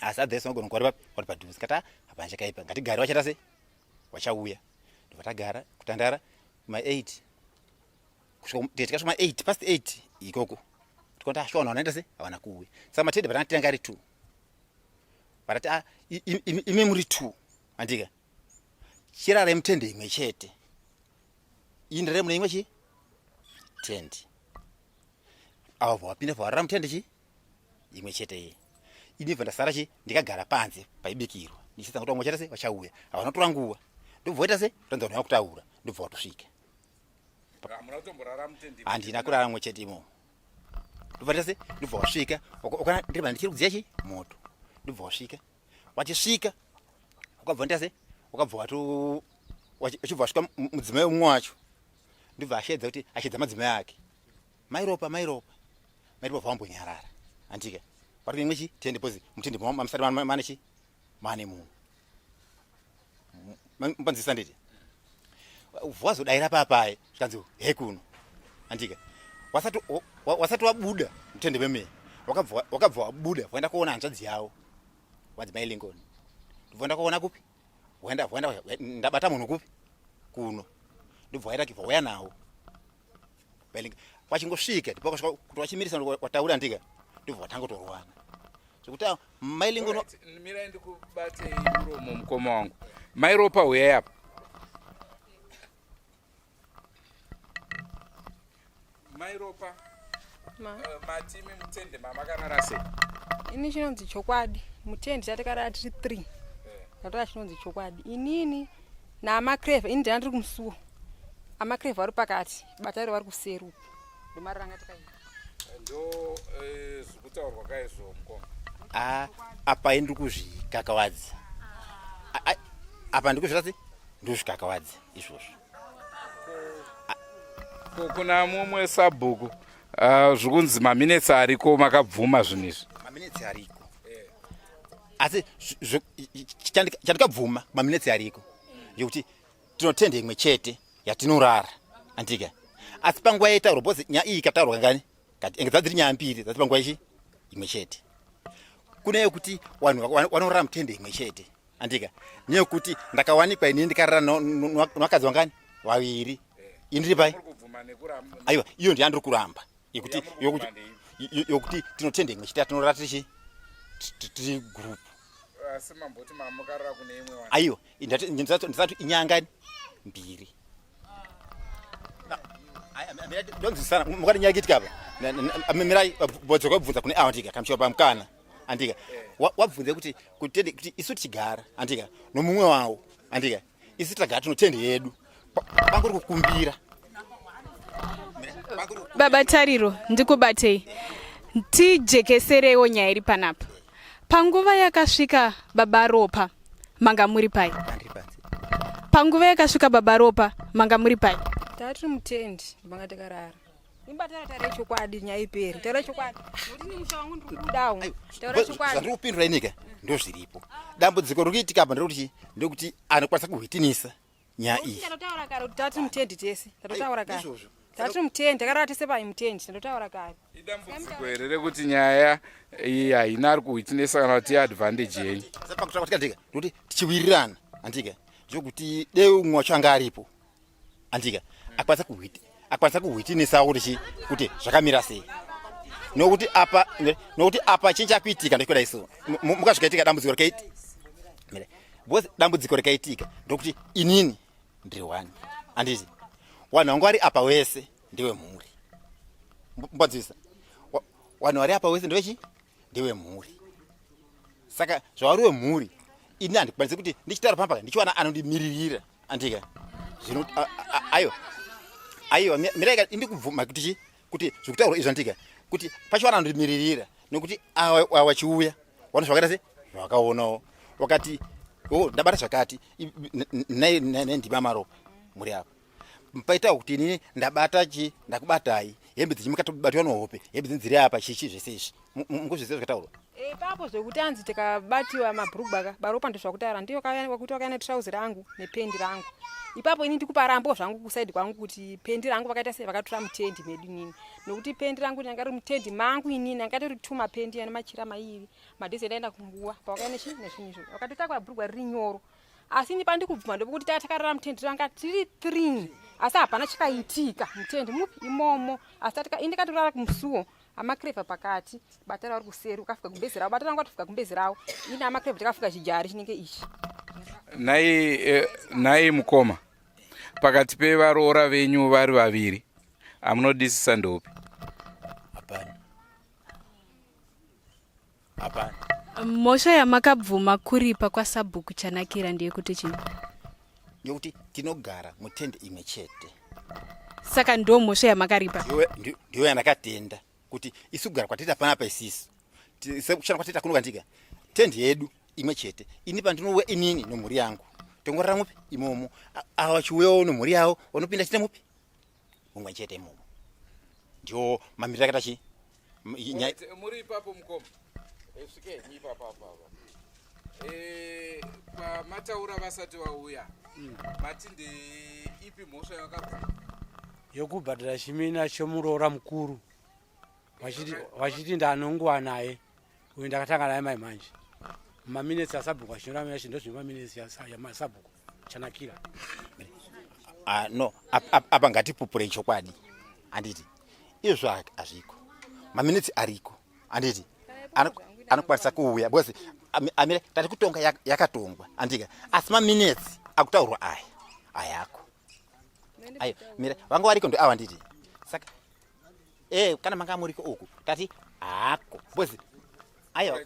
asi adhesi vanogona kuva vari vari padhuze kati ah, hapana chakaipa ngatigare vachaita sei vachauya ndobva tagara kutandara ma 8 kusvika tikasvika ma 8 past 8 ikoko tikaona ah, shuwa vanhu vanoita sei havana kuuya saka matende patanga tanga ari 2 vakati ah, imi muri 2 andika chirarai mutende imwe chete iyi ndirare mune imwe chi tende ava bva wapinda bva warara mutende chi imwe chete iye ini bva ndasara chi ndikagara panze paibikirwa ndichitanga kuti vamwe vachaita se vachauya havana kutora nguva ndobva waita se tanza vanhu vakutaura ndobva watosvika handina kurara mumwe chete imomo ndobva ndaita se ndobva wasvika ukana ndiri ndichiri kudziya chi moto ndobva wasvika wachisvika wakabva ndaita se wakabva wato wachibva wasvika mudzimai umwe wacho ndobva ashedza kuti ashedza madzimai ake mairopa mairopa mairopa vambonyarara andika vari kuimwe chi tende pozi mutende mamusati mane chi mane munhu mbanzisa nditi wazodaira papaye zvikanzi hekuno andika wasati wasati wabuda mutende meme wakabva wakabva wabuda waenda kuona hanzvadzi yavo wanzi mai Lincoln ndobva kuona kupi waenda waenda ndabata munhu kupi kuno ndobva waenda kibva wauya nawo wachingosvika ndipo wakasvika kuti wachimirisa wataura ndika ndobva watanga kutorwana zvekuti ah, mai Lincoln mirai ndikubatei muromo mukoma wangu mai Ropa huyai apa Mai Ropa, Ma. Uh, mati imi mutende mamakarara sei? Ini chinonzi chokwadi mutende chatakarara tiri 3 eh. Ndatora chinonzi chokwadi inini naamakreva ini ndana ndiri kumusuwo amakreva vari pakati batari vari kuseri uku ndomarara anga takaita. Ndo eh, zvikutaurwa kaizvo mukoma. Ah, apa ndiri kuzvikakawadza. Apa ndiri kuzvitasi ndozvikakawadza izvozvo. Ko kuna mumwe sabhuku ah, zvikunzi maminetsi ariko makabvuma zvinhu izvi. Maminetsi ariko. Asi chandikabvuma maminetsi ariko ndekuti tinotenda imwe chete yatinorara andika asi panguva yaitaurwa because nyaya iyi ikataurwa kangani kati enge dzadziri nyaya mbiri dzati panguva ichi imwe chete kune yekuti vanhu vanorara mutende imwe chete andika neyekuti ndakawanikwa inini ndikarara nevakadzi vangani vaviri ini ndiri pai aiwa iyo ndiyandiri kuramba yekuti yokuti tinotenda imwe chete yatinorara tiri tiri group asi mamboti mamukarara kune imwe aiwa ndisati inyangani mbiri ndonzwisana mukati nyaya ikiitika apa mirai bodzoka kubvunza kune avo andika kamuchero pamukana andika wabvunze kuti kuti isu tichigara andika nomumwe wavo andika isu tagara tinotende yedu pangori kukumbira baba tariro ndikubatei tijekesereiwo nyaya iri panapa panguva yakasvika baba ropa manga muri pai panguva yakasvika baba ropa manga muri pai tatiri mutendi manga takarara imbatara taura chokwadi nyaya iperi taura chokwadi nokuti ni musha wangu ndiri kudawo taura chokwadi zvandiri kupindura inika ndozviripo dambudziko riri kuitika apa nderekuti ndekuti anokwanisa kuhwitinisa nyaya iyi tatotaura kare kuti tati mutendi tese tatotaura kare tati mutendi takarara tese pai mutendi tatotaura kare idambudziko here rekuti nyaya iyi haina ari kuhwitinesa kana kuti iadvantage yenyu pakutaura kuti andika ndikuti tichiwirirana andika ndekuti dei umwe wacho anga aripo andika akwanisa kuhwiti akwanisa kuhwitinisa kuti chi kuti zvakamira sei nokuti apa nokuti apa chinyi chakuitika ndechikudai so mukazvikaitika dambudziko rikaiti because dambudziko rikaitika ndokuti inini ndiri one anditi wanhu wangu vari apa wese ndewemhuri mbadzisa wanhu vari apa wese ndewechi ndewemhuri saka zvavari wemhuri ini handikwanisi kuti ndichitaura pamba ndichiwana anondimiririra andika zvino ayo aiwa miraika indikubvuma kuti chi kuti zvekutaurwa izvo andika kuti pachiwana anondimiririra nekuti awa wachiuya wana zvakaita se zvakaonawo wakati o oh, ndabata zvakati nendima maropa muri apa paitawo kuti inini ndabata chi ndakubatai hembe dzichi mukatobatwa nohope hembe dzini dziri apa chichi zvese izvi mukuzviziva zvakataurwa ipapo zvekuti anzi tikabatiwa mabhurugwa ka baropa ndozvakutaura ndiyo kuti wakaya netrauzi rangu nependi rangu ipapo ini ndikuparambo zvangu kusaidi kwangu kuti pendi rangu vakaita sei vakatora mutendi medu inini nokuti pendi rangu ndanga riri mutendi mangu inini anga tori two mapendi ane machira mairi madhezi endaenda kunguva pawakaya nechi nezvinhu izvo vakatotakura bhurugwa riri nyoro asi ini pandikubvuma ndopokuti taa takarara mutendi tanga tiri three asi hapana chakaitika mutendi mupi imomo asi ini ndikatorara kumusuwo amakrevha pakati bata ravo kuseri ukafuka gumbezi ravo bata rangu atofuka gumbezi ravo ini amakrevha takafuka chijari chinenge ichi nhai eh, nhai mukoma pakati pevaroora venyu vari vaviri amunodisisa ndoupi hapana hapana mhosva yamakabvuma kuripa kwasabhuku chanakira ndeyekuti chii yokuti tinogara mutende imwe chete saka ndo mhosva yamakaripa ndiyo yandakatenda kuti isu kugara kwatita panapa isisu sekushanda kwatita kuno kandika tendi yedu imwe chete ini pandinouya inini nomhuri yangu tongorara mupi imomo ava vachiuyawo nomhuri yavo vanopinda chite mupi mumwe chete imomo ndiwo mamiriro akaita chii muri ipapo mukoma eh, svikei ipapo apo apa eh, pamataura vasati vauya mm. mati ndeipi mhosva yakabva yokubhadhara chimina chomuroora mukuru vachiti ndanonguva naye uyu ndakatanga naye mai manje maminetsi asabhuku achinyora yacho ndozvine maminetsi yamasabhuku chanakira ah, no apa ngatipupurei chokwadi handiti izvo hazviko maminitsi ariko handiti anokwanisa kuuya because amire tati kutonga yakatongwa handika asi maminitsi akutaurwa aya ayako ayo mire vanga variko ndo awa nditi saka eh kana manga muriko uku tati hako because ayo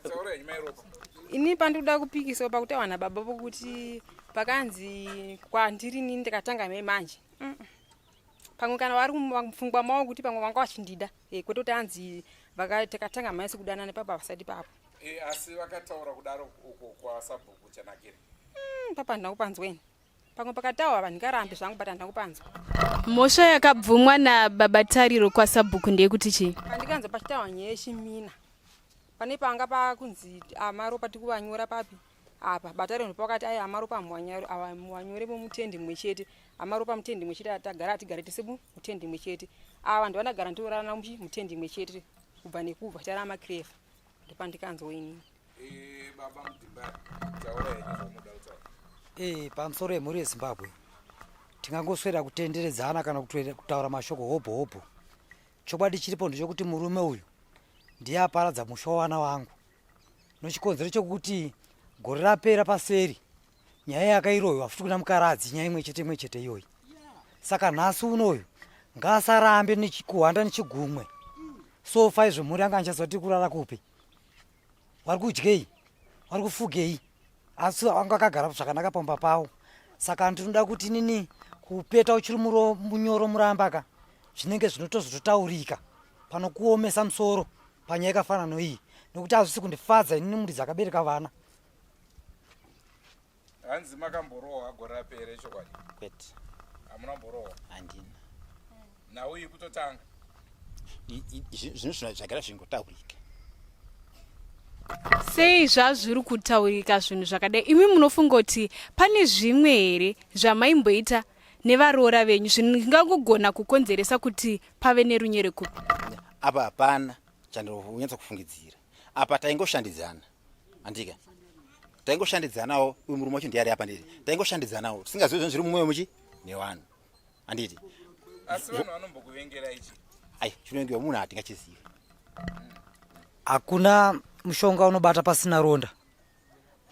ini pandikuda kupikisa pakuti awana baba pokuti pakanzi kwandiri nini ndikatanga mai manje mm. Pamwe kana vari mupfungwa mavo kuti pamwe vanga vachindida e, kwete kuti anzi takatanga mhanya sekudanana papa vasati papo. E, asi vakataura kudaro uko kwasabhuku Chanakire? Papa handina kupanzwa ini. Pamwe pakataura vanhu ndingarambe zvangu but handina kupanzwa. Mhosva yakabvumwa nababa Tariro kwasabhuku ndeyekuti chii? Pandikanzwa pachitaurwa nyaya yechimina pane panga pakunzi amaropa tikuvanyora papi apa batare ndopakati ai amaropa muwanyore mutendi mumwe chete amaropa mutendi mumwe chete tagara atigare tese mutendi mumwe chete ava vanhu vandagara nditorana muchi mutendi mumwe chete kubva nekubva tara makirefa ndopandikanzwa inini. Eh, baba Mudhimbari, taura henyu zvamunoda kutaura. Eh, pamusoro yemhuri yeZimbabwe tingangoswera kutenderedzana kana kutaura mashoko hobho hobho. Chokwadi chiripo ndechekuti murume uyu ndiye aparadza musha wavana vangu nochikonzero chokuti gore rapera paseri nyaya yakairohwa futi kuna mukaradzi nyaya imwe chete imwe chete iyoyi. Saka nhasi unoyu ngaasarambe nechikuhwanda nechigumwe sofa izvo mhuri yanga andichaziva tiri kurara kupi wari kudyei wari kufugei asi vanga vakagara zvakanaka pamba pavo saka ndinoda kuti nini kupeta uchiri munyoro muramba ka zvinenge zvinotozototaurika panokuomesa musoro panyaya yakafanana noiyi nokuti hazvisi kundifadza inini muridzi akabereka vana. Hanzi makamborohwa gore rapera ichokwadi? Kwete. Hamuna kumborohwa? Handina. Nhau iyi kutotanga? Zvinhu zvagara zvingotaurika. Sei zvazviri kutaurika zvinhu zvakadai? Imi munofunga kuti pane zvimwe here zvamaimboita nevaroora venyu zvingangogona kukonzeresa kuti pave nerunyerekupe? Apa hapana chandonyatsa kufungidzira. Apa taingoshandidzana. Andika. Taingoshandidzanawo uyu murume wacho ndiye ari apa nditi. Taingoshandidzanawo tisingazivi zvinhu zviri mumwoyo muchi nevanhu. Anditi. Asi vanhu vanombokuvengera ichi. Ai, chinoengewa munhu hatingachizivi. Hakuna mushonga unobata pasina ronda.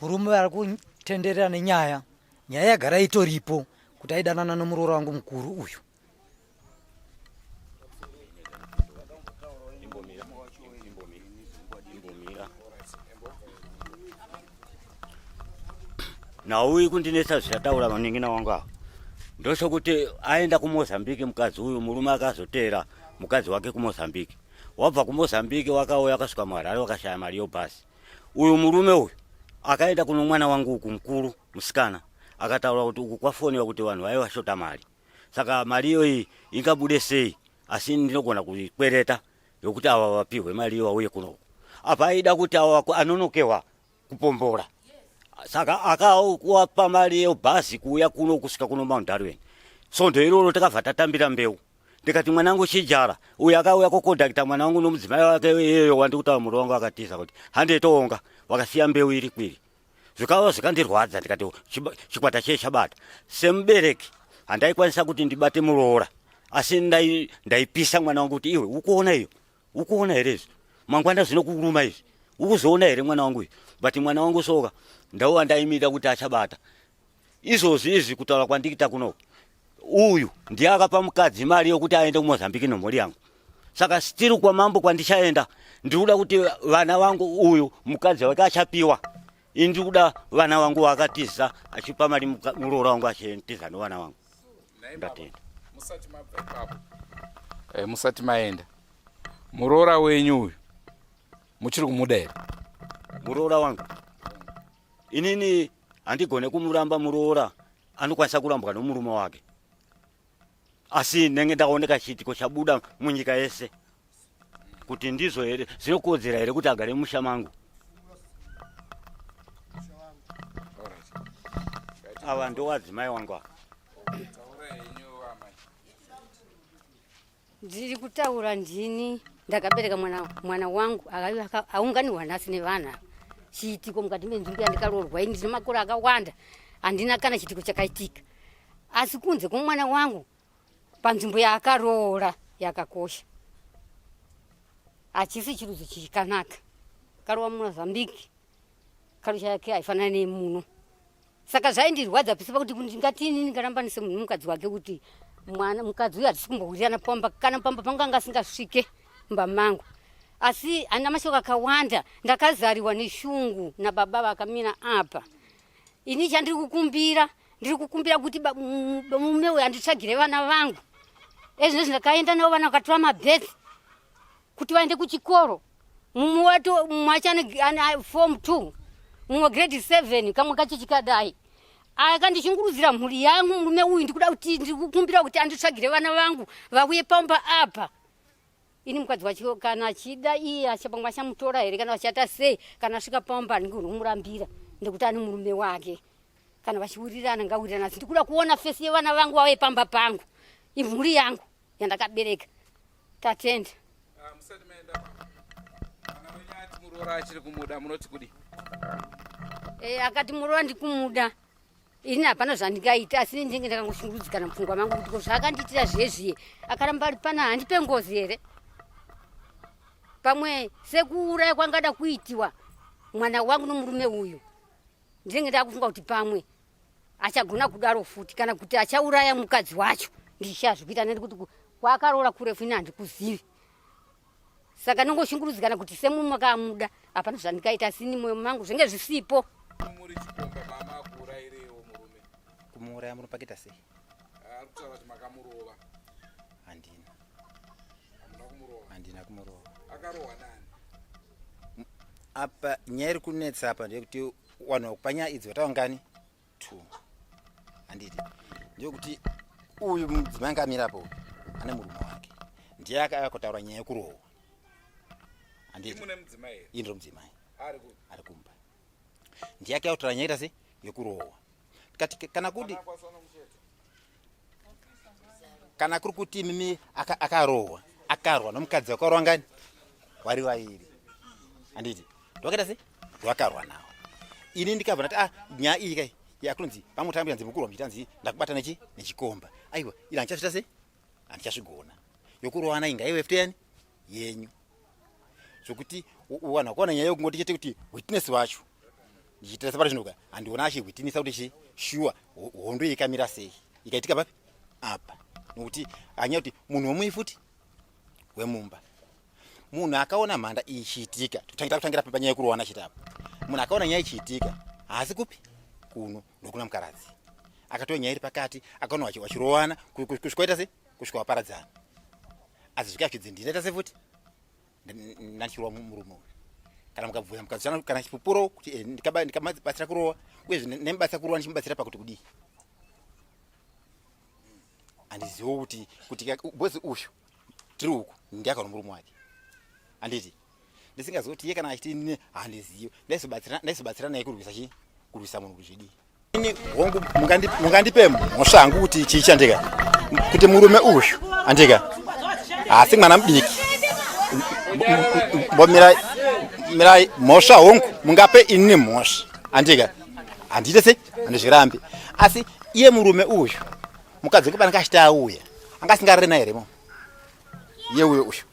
Murume ari kutenderera nenyaya. Nyaya yagara itoripo kuti aidanana nomuroora wangu mukuru uyu. Nhau iyi kundinetsa zvichataura manin'ina wangu ava ndochokuti aenda kuMozambique mukadzi uyu, murume akazoteera mukadzi wake kuMozambique. Wabva kuMozambique wakauya akasvika muHarare wakashaya mari yobhazi. Uyu murume uyu akaenda kuno mwana wangu uku mukuru musikana akataura kuti uku kwafoniwa kuti vanhu vaiva vashota mari, saka mari iyoyi ingabude sei, asi ndinogona kuikwereta yokuti ava vapihwe mari iyo vauye kunoku. Apa aida kuti ava anonokewa kupombora, saka akawapa mari yebhazi kuuya kuno kusvika kuno Mount Darwin. Svondo iroro takabva tatambira mbeu, ndikati mwanangu chijara uyu akauya kokondakita mwana wangu nomudzimai wake iyeyo wandikutaura murume wangu akatiza kuti handei toonga, wakasiya mbeu iri kwiri. Zvikava zvikandirwadza, ndikati chikwata chiye chabata. Semubereki handaikwanisa kuti ndibate muroora, asi ndaipisa mwana wangu kuti iwe ukuona iyo ukuona here izvi mangwana zvinokuruma izvi ukuzoona here mwana wangu izvi. But mwana wangu soka ndauva ndaimira kuti achabata izvozvi izvi kutaura kwandikita kunoku uyu ndiye akapa mukadzi mari yokuti aende kuMozambique nomhuri yangu. Saka still kwamambo kwandichaenda ndiri kuda kuti vana vangu uyu mukadzi wake achapiwa, ini ndiri kuda vana vangu vaakatiza achipa mari muroora wangu achitiza nevana vangu. Ndatenda. Musati mabva ipapo, musati maenda, muroora wenyu uyu muchiri kumuda here? Muroora wangu inini handigone kumuramba. Muroora anokwanisa kurambwa nomurume wake, asi ndenge ndaoneka chiitiko chabuda munyika yese kuti ndizvo here zvinokodzera here kuti agare mumusha mangu. Ava ndowadzimai wangu ava. Ndiri kutaura ndini ndakabereka mwana, mwana wangu aunganirwa nhasi nevana. Chiitiko mukati menzvimbo yandikaroorwa ini ndine makore akawanda handina kana chiitiko chakaitika, asi kunze kwomwana wangu panzvimbo yaakaroora yakakosha hachisi chirudzo chikanaka. Karova muMozambique karucha yake haifanani nemuno, saka zvaindirwadza pese pakuti ndingatini ndingarambanise munhu mukadzi wake kuti mwana mukadzi uyu hatisi kumbowirirana pamba kana pamba pangu anga asingasvike mumba mangu, asi handina mashoko akawanda. Ndakazariwa neshungu nababa vakamira apa. Ini chandiri kukumbira, ndiri kukumbira kuti murume uyu anditsvagire vana vangu. Ezvinezvi ndakaenda navo vana vakatora mabhesi kuti vaende kuchikoro. Mumwe wato mumwe wacho ane form 2 mumwe grade 7 kamwe kacho chikadai. Akandishungurudzira mhuri yangu murume uyu ndikuda kuti ndikukumbira kuti anditsvagire vana vangu vauye pamba apa. Ini mukadzi wacho kana achida iye achapamwe achamutora here kana vachaita sei kana asvika pamba handingoni kumurambira nekuti ane murume wake. Kana vachiwirirana ngawirirana asi ndikuda kuona fesi yevana vangu vauye pamba pangu. Imhuri yangu yandakabereka. Tatenda. Ah, musati maenda mwana wenyu ati muroora achiri kumuda munoti kudii? Eh, akati muroora ndikumuda. Ini hapana zvandingaita asi ndinenge ndakangoshungurudzikana mupfungwa mangu kuti ko zvaakandiitira zviye zviye akaramba ari pana handipe ngozi here? Pamwe sekuuraya kwangada kuitiwa mwana wangu nomurume uyu ndinenge ndakufunga kuti pamwe achagona kudaro futi kana kuti achauraya mukadzi wacho ndishaya zvekuita neni kuti kwaakaroora kurefu ini handikuzivi saka ndinongoshungurudzikana kuti semurume akamuda hapana zvandikaita asi ini moyo mangu zvenge zvisipo. Muri chikomba mama akuuraireiwo murume? Kumuuraya munopakita sei? Ari kutaura kuti makamurova. Handina. Hamuna kumurova? Handina kumurova. Akarohwa nani? Apa nyaya iri kunetsa apa ndeyekuti vanhu panyaya idzi vataungani 2 handiti ndeyekuti uyu mudzimai anga amira apo ane murume wake ndiye akauya kutaura nyaya yekurohwa handiti ini ndiro mudzimai ari kumba ndiye akauya kutaura nyaya ita se yekurohwa tikati kana kuti kana kuri kuti imimi akarohwa akarwa nomukadzi wakarohwa ngani wari vairi handiti ndwakaita se ndwakarwa nawo ini ndikabva ndati ah nyaya iyi kai yakunzi pamwe tambo yanzi mukurwa muchitanzi ndakubata nechi nechikomba aiwa iri handichazviita se handichazvigona yokurowana inga iwe futi yani yenyu zvokuti vanhu vakaona nyaya yekungoti chete kuti witness wacho ndichitarisa pari zvinoka handiona achihwitinisa kuti chi shuwa hondo iyi ikamira sei ikaitika papi apa nokuti hanyaya kuti munhu wemui futi wemumba munhu akaona mhanda iyi ichiitika kutangira panyaya yekurowana chete apa munhu akaona nyaya ichiitika haasi kupi kuno ndokuna mukaradzi akatoa nyaya iri pakati akaona wachirowana kusvika waita sei kusvika waparadzana asi zvika zvidzi ndinoita sei futi ndandichirova murume uyu kana mukabvunza mukazana kana chipupuro kuti eh, ndikabatsira kurowa uyezve nemubatsira kurowa ndichimubatsira pakuti kudii handizivo kuti kuti bozi uyu tiri uku ndiakaona murume wake handiti ndisingazivi kuti iye kana achiti ini handizivi ndaizobatsira naye kurwisa chii kurwisa munhu kuti zvidii ini hongu mungandipe mhosva hangu kuti chii chandika kuti murume uyu andika haasi mwana mudiki mbomirai mirai mhosva hongu mungape inini mhosva andika handiite sei handizvirambi asi iye murume uyu mukadzi wekuba anga achiti auya anga asingarare naye here mo iye uyo uyu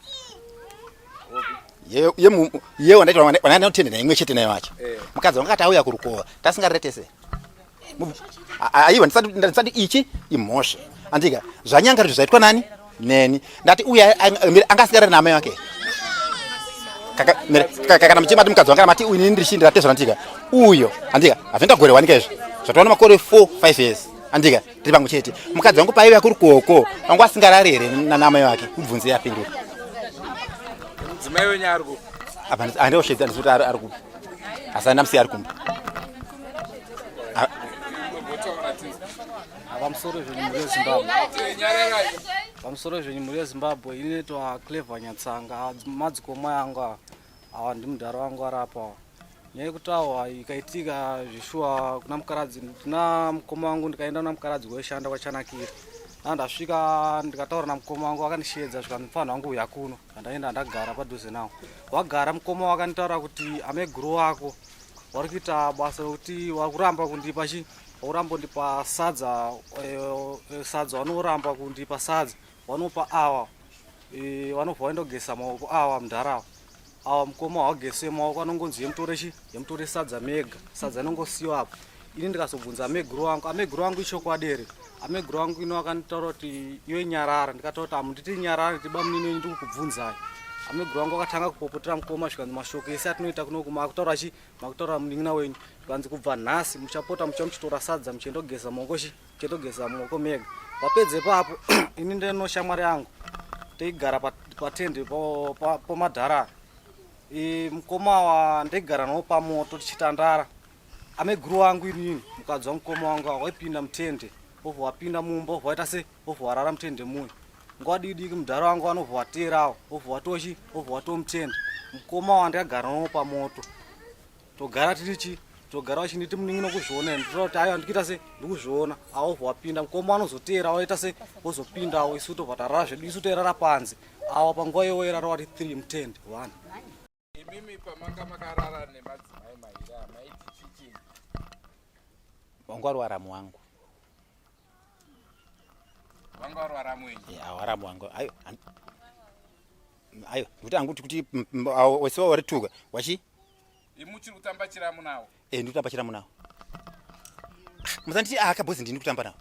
ye wandaita wandinotenda naye imwe chete naye wacho eh. mukadzi wanga ati auya kurukova tasingarare tese aiwa ndisati ichi imhosva andika zvanyanga kuti zvaitwa nani neni ndati uya anga asingarare naamai vake kana muchimati mukadzi wanga mati uyu nini ndichii ndiratezva andika uyo andika hazvinoita gore wanika izvi zvatoona makore 4 5 years andika tiri pamwe chete mukadzi wangu paiva kuri koko wangu asingarari here nanamai vake mubvunze yapindura mudzimai wenyu ari kupi apa andioshedza andisi kuti ari kupi asi andamusiya ari kumba pamusoro zvenyu mhuri yezimbabwe pamusoro zvenyu mhuri yezimbabwe inoitwa clever nyatsanga madzikoma yangu awa ndimudhara wangu ari apa nyaya yekutawa ikaitika zveshuwa kuna mukaradzi kuna mukoma wangu ndikaenda kuna mukaradzi waishanda kwachanakira na ndasvika ndikataura namukoma wangu akandisheedza zvikanzi mupfanha wangu uya kuno andaenda ndagara padhuze nawo wagara mukoma wakanditaura kuti ameguru wako wari kuita basa rekuti wakuramba kundipa chi wakuramba kundipa sadza eh, eh, sadza wanoramba kundipa sadza wanopa awa eh, vanobva vaenda kugesa maoko awa mudhara awa awa mukoma hawagese maoko anongonzi yemutore chi yemutore sadza mega sadza inongosiyiwa apo ini ndikazobvunza ameguru wangu ameguru wangu ichokwadi here ameguru wangu ino akanditaura kuti iwe nyarara ndikataura kuti amunditi nyarara nditi bamunini wenyu ndikukubvunzai Ameguru vangu vakatanga kupopotera mukoma zvikanzi mashoko ese atinoita kunoku makutaura chi makutaura munin'ina wenyu zvikanzi kubva nhasi muchapota mucha muchitora sadza muchiendogeza maoko chi muchiendogeza maoko mega. Vapedze ipapo ini ndeno shamwari yangu teigara patende pomadhara mukoma wa ndeigara nawo pamoto tichitandara. Ameguru wangu inini mukadzi wamukoma wangu waipinda mutende wobva wapinda mumba wobva waita se wobva warara mutende muya nguva diki diki mudhara wangu anobva wateerawo wobva watochi wobva watomutende mukoma wandikagara nawo pamoto togara tiri chi togara vachinditi munin'ina kuzviona ndinotaura kuti aiwa ndikuita se ndikuzviona awobva wapinda mukoma anozoteera waita se wozopindawo isu tobva tarara zvedu isu toirara panze awa panguva iyoyo irara wati 3 mutende 1 Imimi pamanga makarara nemadzimai maira maiti chichi? Wangu wari waramu wangu. Wanga wari waramu wenyu? Yeah, waramu wangu. Ayo. Ayo, kuti angu kuti wese wari tuka. Wachi? Imuchiri kutamba chiramu nawo? Eh, ndiri kutamba chiramu nawo. Musanditi aka boss ndini kutamba nawo.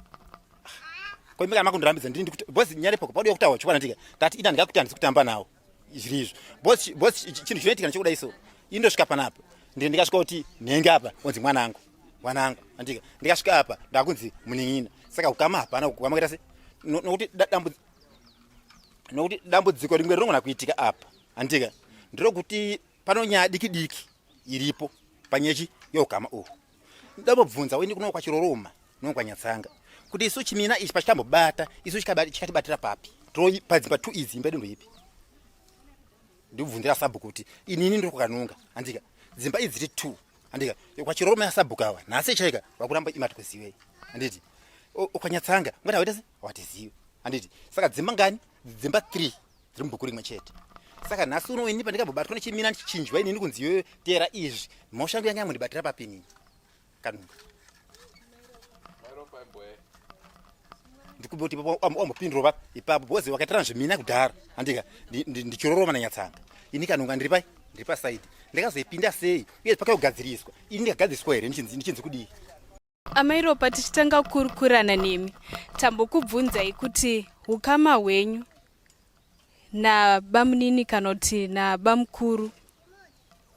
Ko imika makundirambidza ndini ndikuti boss nyare pako paudiwa kutaura chokwadi ndika. Ndati ina ndingakuti handisi kutamba nawo. Zviri izvo. Boss boss chinhu chinoitika nechekudai so. Indosvika panapa. Ndini ndikasvika kuti nhengi apa onzi mwanangu. Mwanangu. Andika. Ndikasvika apa ndakunzi munin'ina. Saka ukama hapana ukama kuita se nokuti dambudziko nokuti dambudziko rimwe rinogona kuitika apa. Andika. Nderokuti pano nyaya diki diki iripo panyechi yeukama uhu. Ndambobvunza wendi kuno kwachiroroma nokwanyatsanga kuti isu chimina ichi pachikambobata isu chikatibatira papi padzimba tu idzi imba yedu ndoipi ndikubvunzira sabhuku kuti inini ndiri kukanunga handika dzimba idzi dziri two handika kwachiroroma yasabhuku awa nhasi chaika vakuramba imati kuziwei handiti ukwanyatsanga ungati hawaita se hawatiziwe handiti saka dzimba ngani dzimba three dziri mubhuku rimwe chete saka nhasi uno ini pandingambobatwa nechimina ndichinjwa inini kunzi iyoyo teera izvi mhosva yangu yanga yamundibatira papi inini kanunga ndikumboti wambopindura pa ipapo because wakaitirana zvimina kudhara handika ndichiroroma nanyatsanga ini kanunga ndiri pai ndiri pasaidi ndakazoipinda sei uye pakayogadziriswa ini ndikagadziriswa here ndichinzi kudii Amai Ropa, tichitanga kukurukurana nemi, tambokubvunzai kuti hukama hwenyu nabamunini kana kuti nabamukuru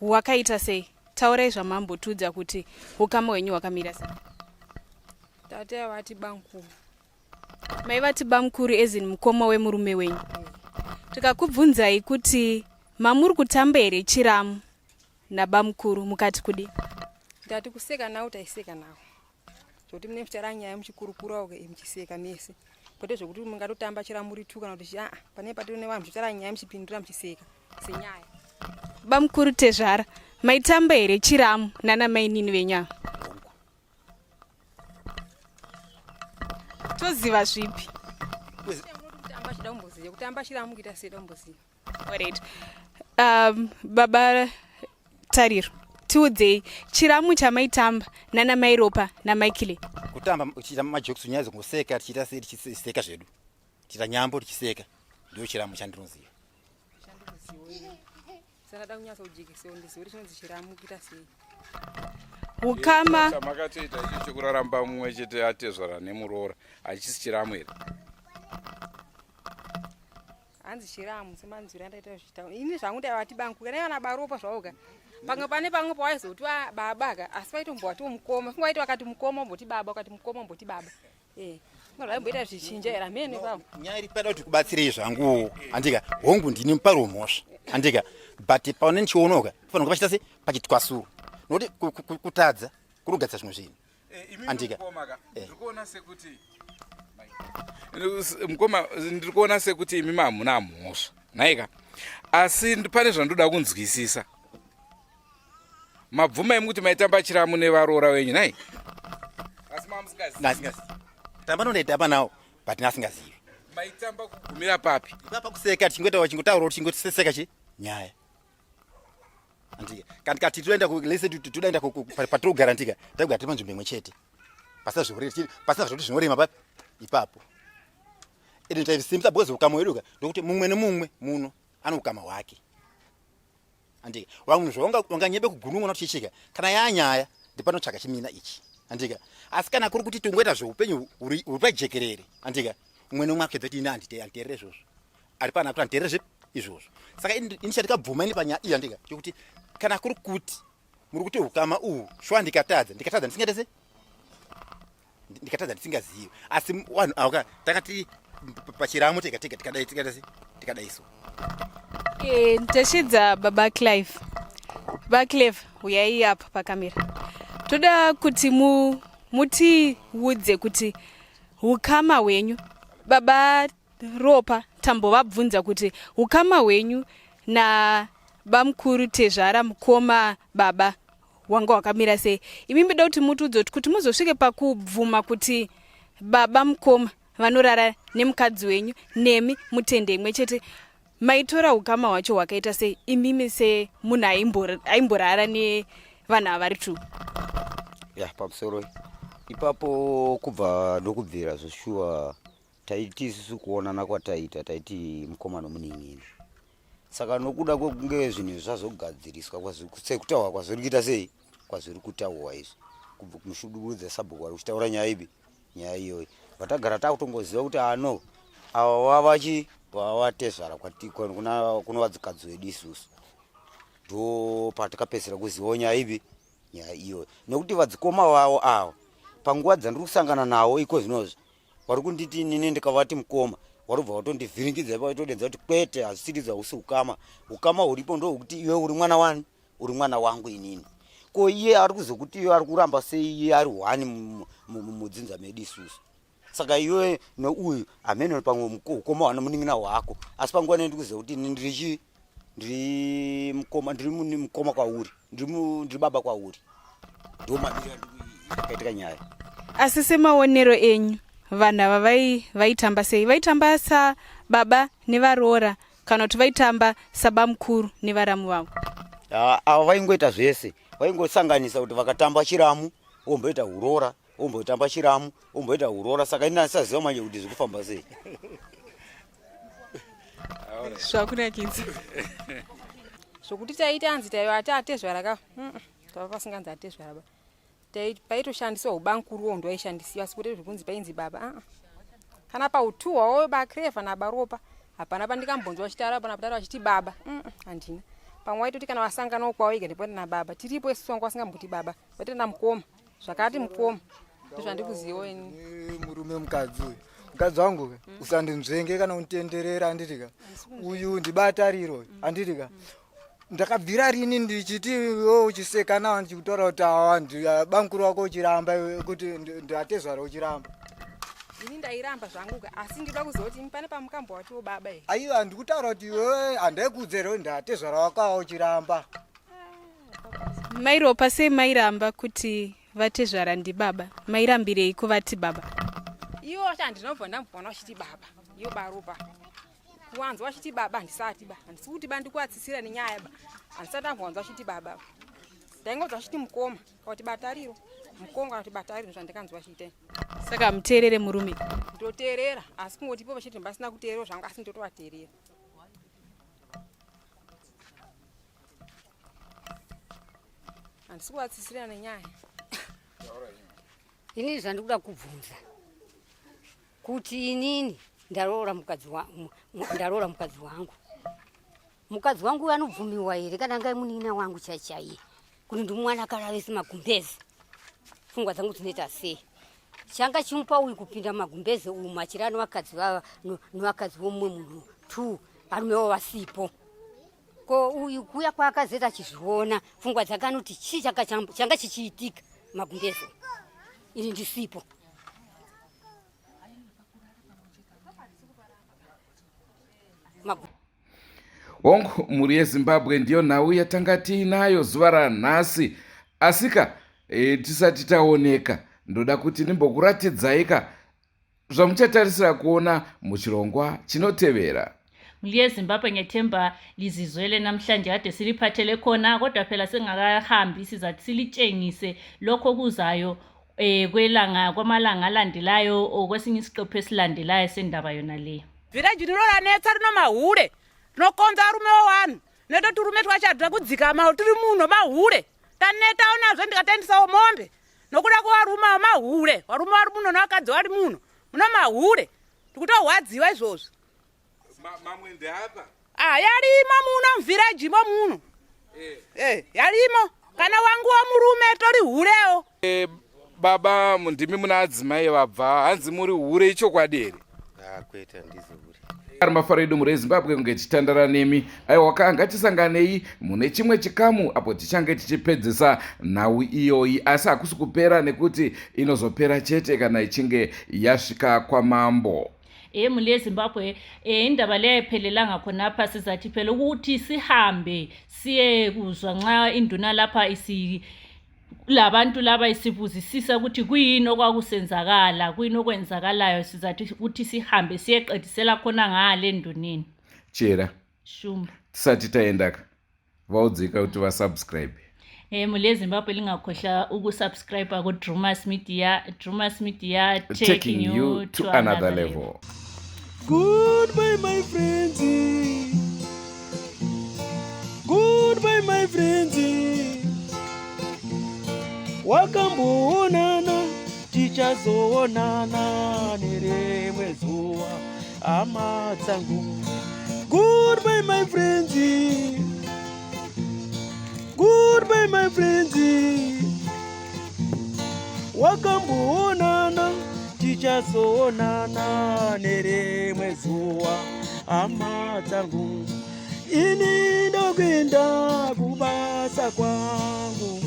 hwakaita sei? Taurai zvamambotiudza kuti hukama hwenyu hwakamira sei. Tata vati bamukuru. Mai vati bamukuru as in mukoma wemurume wenyu. Tikakubvunzai kuti mamuri kutamba here chiramu nabamukuru mukati kudii? Ndati kuseka nawo taiseka nawo zvekuti mune muchitaura nyaya muchikurukurawo ke muchiseka mese kwete zvekuti mungatotamba chera muri tu kana kuti aa pane patiri nevanhu muchitaura nyaya muchipindura muchiseka senyaya. Bamukuru tezvara maitamba here chiramu nana mainini venyu ava? Toziva zvipi? Kutamba chida kumboziva kutamba chiramu kuita sei da kumboziva. Alright. Um, baba Tariro, tiudzei chiramu chamaitamba nana mai Ropa naMaikile. Kutamba tichiita majokes nyaya dzekungoseka tichiita sei tichiseka zvedu. Tichiita nyambo tichiseka. Ndiyo chiramu chandinoziva. Saka kunyatsa kujekesewo ndizive kuti chinonzi chiramu kuita sei. Ukama chamakatoita icho chekuraramba mumwe chete atezvara nemuroora hachisi chiramu here? Hanzi chiramu semanzwiro andaita zvichitaura ini zvangu ndaivati bangu kana vana baropa zvavoka pamwe pane pamwe pawaizoti baba ka asi vaitombowatiwo mukoma funga vaiti vakati mukoma omboti baba ukati mukoma omboti baba eh vaimboita zvichinja here hamene ipapo nyaya iri pada kuti kubatsirei zvangu handika hongu ndini mupari wemhosva handika but paone ndichionoka fanira pachita se pachitwasuru nokuti kutadza kunogadzisa zvimwe zvinhu Eh, andika eh. ndikuona sekuti mukoma ndiri kuona sekuti imi mamuna mhosva nhaika asi pane zvandoda kunzwisisa mabvuma imi kuti maitamba chiramu nevaroora wenyu nhai asi mamusingazivi tamba nondaitamba nawo but nasingazivi maitamba kugumira papi ipapa kuseka tichingoita chingotaura tichingotiseka chi nyaya andika kana tikati toenda lese todaenda patirikugara ndika taigara tiri panzvimbo imwe chete pasina zvekurema pasina zvekuti zvinorema papi ipapo ende taisimbisa because ukama hwedu ka ndokuti mumwe nemumwe muno ane ukama hwake andika vamwe zvawanganyebe kugunun'una kuti chichika kana yanyaya ndipanotsvaka chimina ichi andika asi kana kuri kuti tingoita zveupenyu huri pajekerere andika umwe nomwe akedza kuti ini handiteerere izvozvo ari pana kuti handiteerere zvipi Izvozvo. Saka ini chandikabvuma ini panyaya iyi andika chekuti kana kuri kuti muri kuti hukama uhu shuwa ndikatadza ndikatadza ndisingaite sei ndikatadza ndisingazivi asi vanhu ava ka takati pachiramo tega tega tikadai tikaita sei tikadai so eh, tashidza baba clive baba clive uyai apa pakamera toda kuti mu mutiudze kuti ukama hwenyu baba Ropa tambovabvunza kuti ukama hwenyu nabamukuru tezvara mukoma baba wanga wakamira sei imi mboda kuti mutiudze kuti kuti muzosvike pakubvuma kuti baba mukoma vanorara nemukadzi wenyu nemi mutende imwe chete maitora ukama hwacho hwakaita sei imimi semunhu aimborara nevanhu ava vari two ya pamusoro ipapo kubva ndokubvira zveshuwa taiti isusu kuonana kwataita taiti mukoma nomunin'ina saka nokuda kwekunge zvinhu izvi zvazogadziriswa sekutaurwa kwazviri kuita sei kwazviri kutaurwa izvi kubva kumushudurudza sabhuku vari kuchitaura nyaya ipi nyaya iyoyi vatagara takutongoziva kuti ano ava vavachi vavatezvara kuna vadzikadzi vedu isusu ndo patakapedzisira kuzivawo nyaya ipi nyaya iyoyi nekuti vadzikoma vavo ava panguva dzandiri kusangana nawo iko zvinozvi vari kunditi inini ndikavati mukoma warubva watondivhiringidza ipa waitodenza kuti kwete hazvisiridzo hausi ukama ukama huripo ndohwekuti iwe uri mwana wani uri mwana wangu inini ko iye ari kuzokuti iye ari kuramba sei iye ari hwani mudzinza medu isusu saka iwe neuyu hameno pamwe ukoma hwana munin'ina hwako asi panguva nei ndikuziva kuti ini ndiri chii ndiri mukoma ndiri mukoma kwauri ndiri baba kwauri ndo mamiriro akaitika nyaya asi semaonero enyu vanhu ava vaitamba sei vaitamba sababa nevaroora kana kuti vaitamba sabamukuru nevaramu vavo ah, ava vaingoita zvese vaingosanganisa kuti vakatamba chiramu vomboita uroora ombotamba chiramu omboita uroora saka ini andisaziva manje kuti zvikufamba sei zvakunakidza zvokuti taita anzi taiva ati atezvara ka tava pasinganzi atezvara ba paitoshandiswa ubankuru wo ndoaishandisiwa asi kuti zvekunzi painzi baba aa kana pautuhwa wo bakreva nabaropa hapana pandikambonzwa vachitaura pana pataura vachiti baba handina pamwe waitoti kana vasanganawo kwavo ega ndipo nababa tiripo isusu wanga vasingamboti baba vaitoti namukoma zvakati mukoma ndozvandikuziva ini murume mukadzi uyu mukadzi wangu mm. usandinzvenge kana unditenderera anditika uyu ndibatariro mm. anditika mm. ndakabvira rini ndichiti iwe uchiseka nawo ndichikutaura kuti awa bamukuru wako uchiramba kuti ndatezvara uchiramba ini ndairamba zvangu ka asi ndinoda kuziva kuti imi pane pamukambowatiwo baba here aiwa ndikutaura kuti iwewe handaikuudza here ndatezvara wako awa uchiramba Mai Ropa sei mairamba kuti vatezvara ndibaba mairambirei kuvati baba iwo wacho handinobva ndamboona vachiti baba iyo baropa kuwanzwa vachiti baba handisati ba handisi kuti ba ndikuvatsitsira nenyaya ba handisati ndambowanzwa vachiti baba ndaingonzwa vachiti mukoma kana kuti batariro mukoma kana kuti batariro zvandikanzwa vachiita saka muteerere murume ndoteerera asi kungoti ipo vachiti ndasina kuteerera zvangu asi ndotovateerera handisi kuvatsisirana nenyaya inini zvandikuda kubvunza kuti inini ndaroora mukadzi ndaroora mukadzi wangu mukadzi wangu anobvumiwa here kana angai munin'ina wangu chaichaiye kuti ndimwana karavesi magumbezi pfungwa dzangu dzinoita sei changa chimupa uyu kupinda magumbeze umu achirara nevakadzi nevakadzi vomumwe munhu two varume vavo vasipo ko uyu kuya kwaakazeta achizviona pfungwa dzake anoti chii changa chichiitika magumbeze ini ndisipo Hongu, mhuri yeZimbabwe ndiyo nhau yatanga tiinayo zuva ranhasi. Asika e, tisati taoneka, ndoda kuti ndimbokuratidzaika zvamuchatarisira kuona muchirongwa chinotevera. Mhuri yeZimbabwe ngethemba lizizwele namhlanje kade siliphathele khona kodwa phela singakahambi sizathi silitshengise lokho okuzayo eh kwelanga kwamalanga alandelayo or kwesinye isiqephu esilandelayo sendaba yona le. Village rino ranetsa rino mahure rinokonza varume wevanhu neto turume twacho hatuna kudzikama tiri muno mahure tanetawo nazvo ndikatendisawo mombe nokuda kwevarume ava mahure varume vari muno nevakadzi vari muno muno mahure ndikutorwadziwa izvozvi mamwe ndeapa Ah, yarimo muno muvhireji mo muno eh. eh, yarimo kana wangu wamurume tori hurewo eh, baba ndimi muna adzimai vabva hanzi muri hure ichokwadi here ah, kwete handizi hure ari mafaro edu mhuri yezimbabwe kunge tichitandara nemi aiwa ka ngatisanganei mune chimwe chikamu apo tichange tichipedzesa nhau iyoyi asi hakusi kupera nekuti inozopera chete kana ichinge yasvika kwamambo emuli yezimbabwe um indaba leyo ayiphelelanga khonapha sizathi phela ukuthi sihambe siye kuzwa nxa induna lapha isi labantu laba isibuzisisa ukuthi kuyini okwakusenzakala kuyini okwenzakalayo sizathi ukuthi sihambe siyeqedisela khona ngale enduneni chera shumba tisati taendaka vaudzika kuti vasubscribe Eh mule Zimbabwe lingakhohlwa ukusubscribe ku Drumas Media, Drumas Media taking, taking you to another, another level. level. Goodbye my friends. Goodbye my friends. Wakamboonana tichazoonana nerimwe zuva hama dzangu. Goodbye my friends. Goodbye my friends. Wakamboonana tichazoonana nerimwe zuva hama dzangu. Ini ndokuenda kubasa kwangu.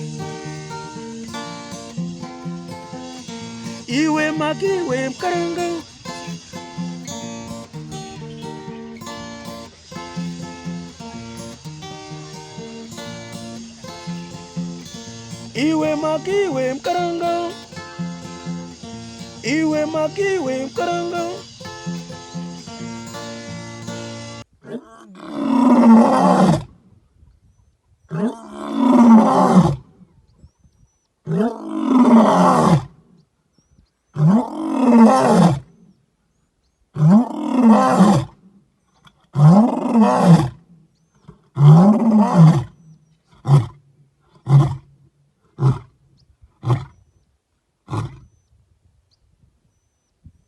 Iwe makiwe mkaranga Iwe makiwe mkaranga Iwe makiwe mkaranga.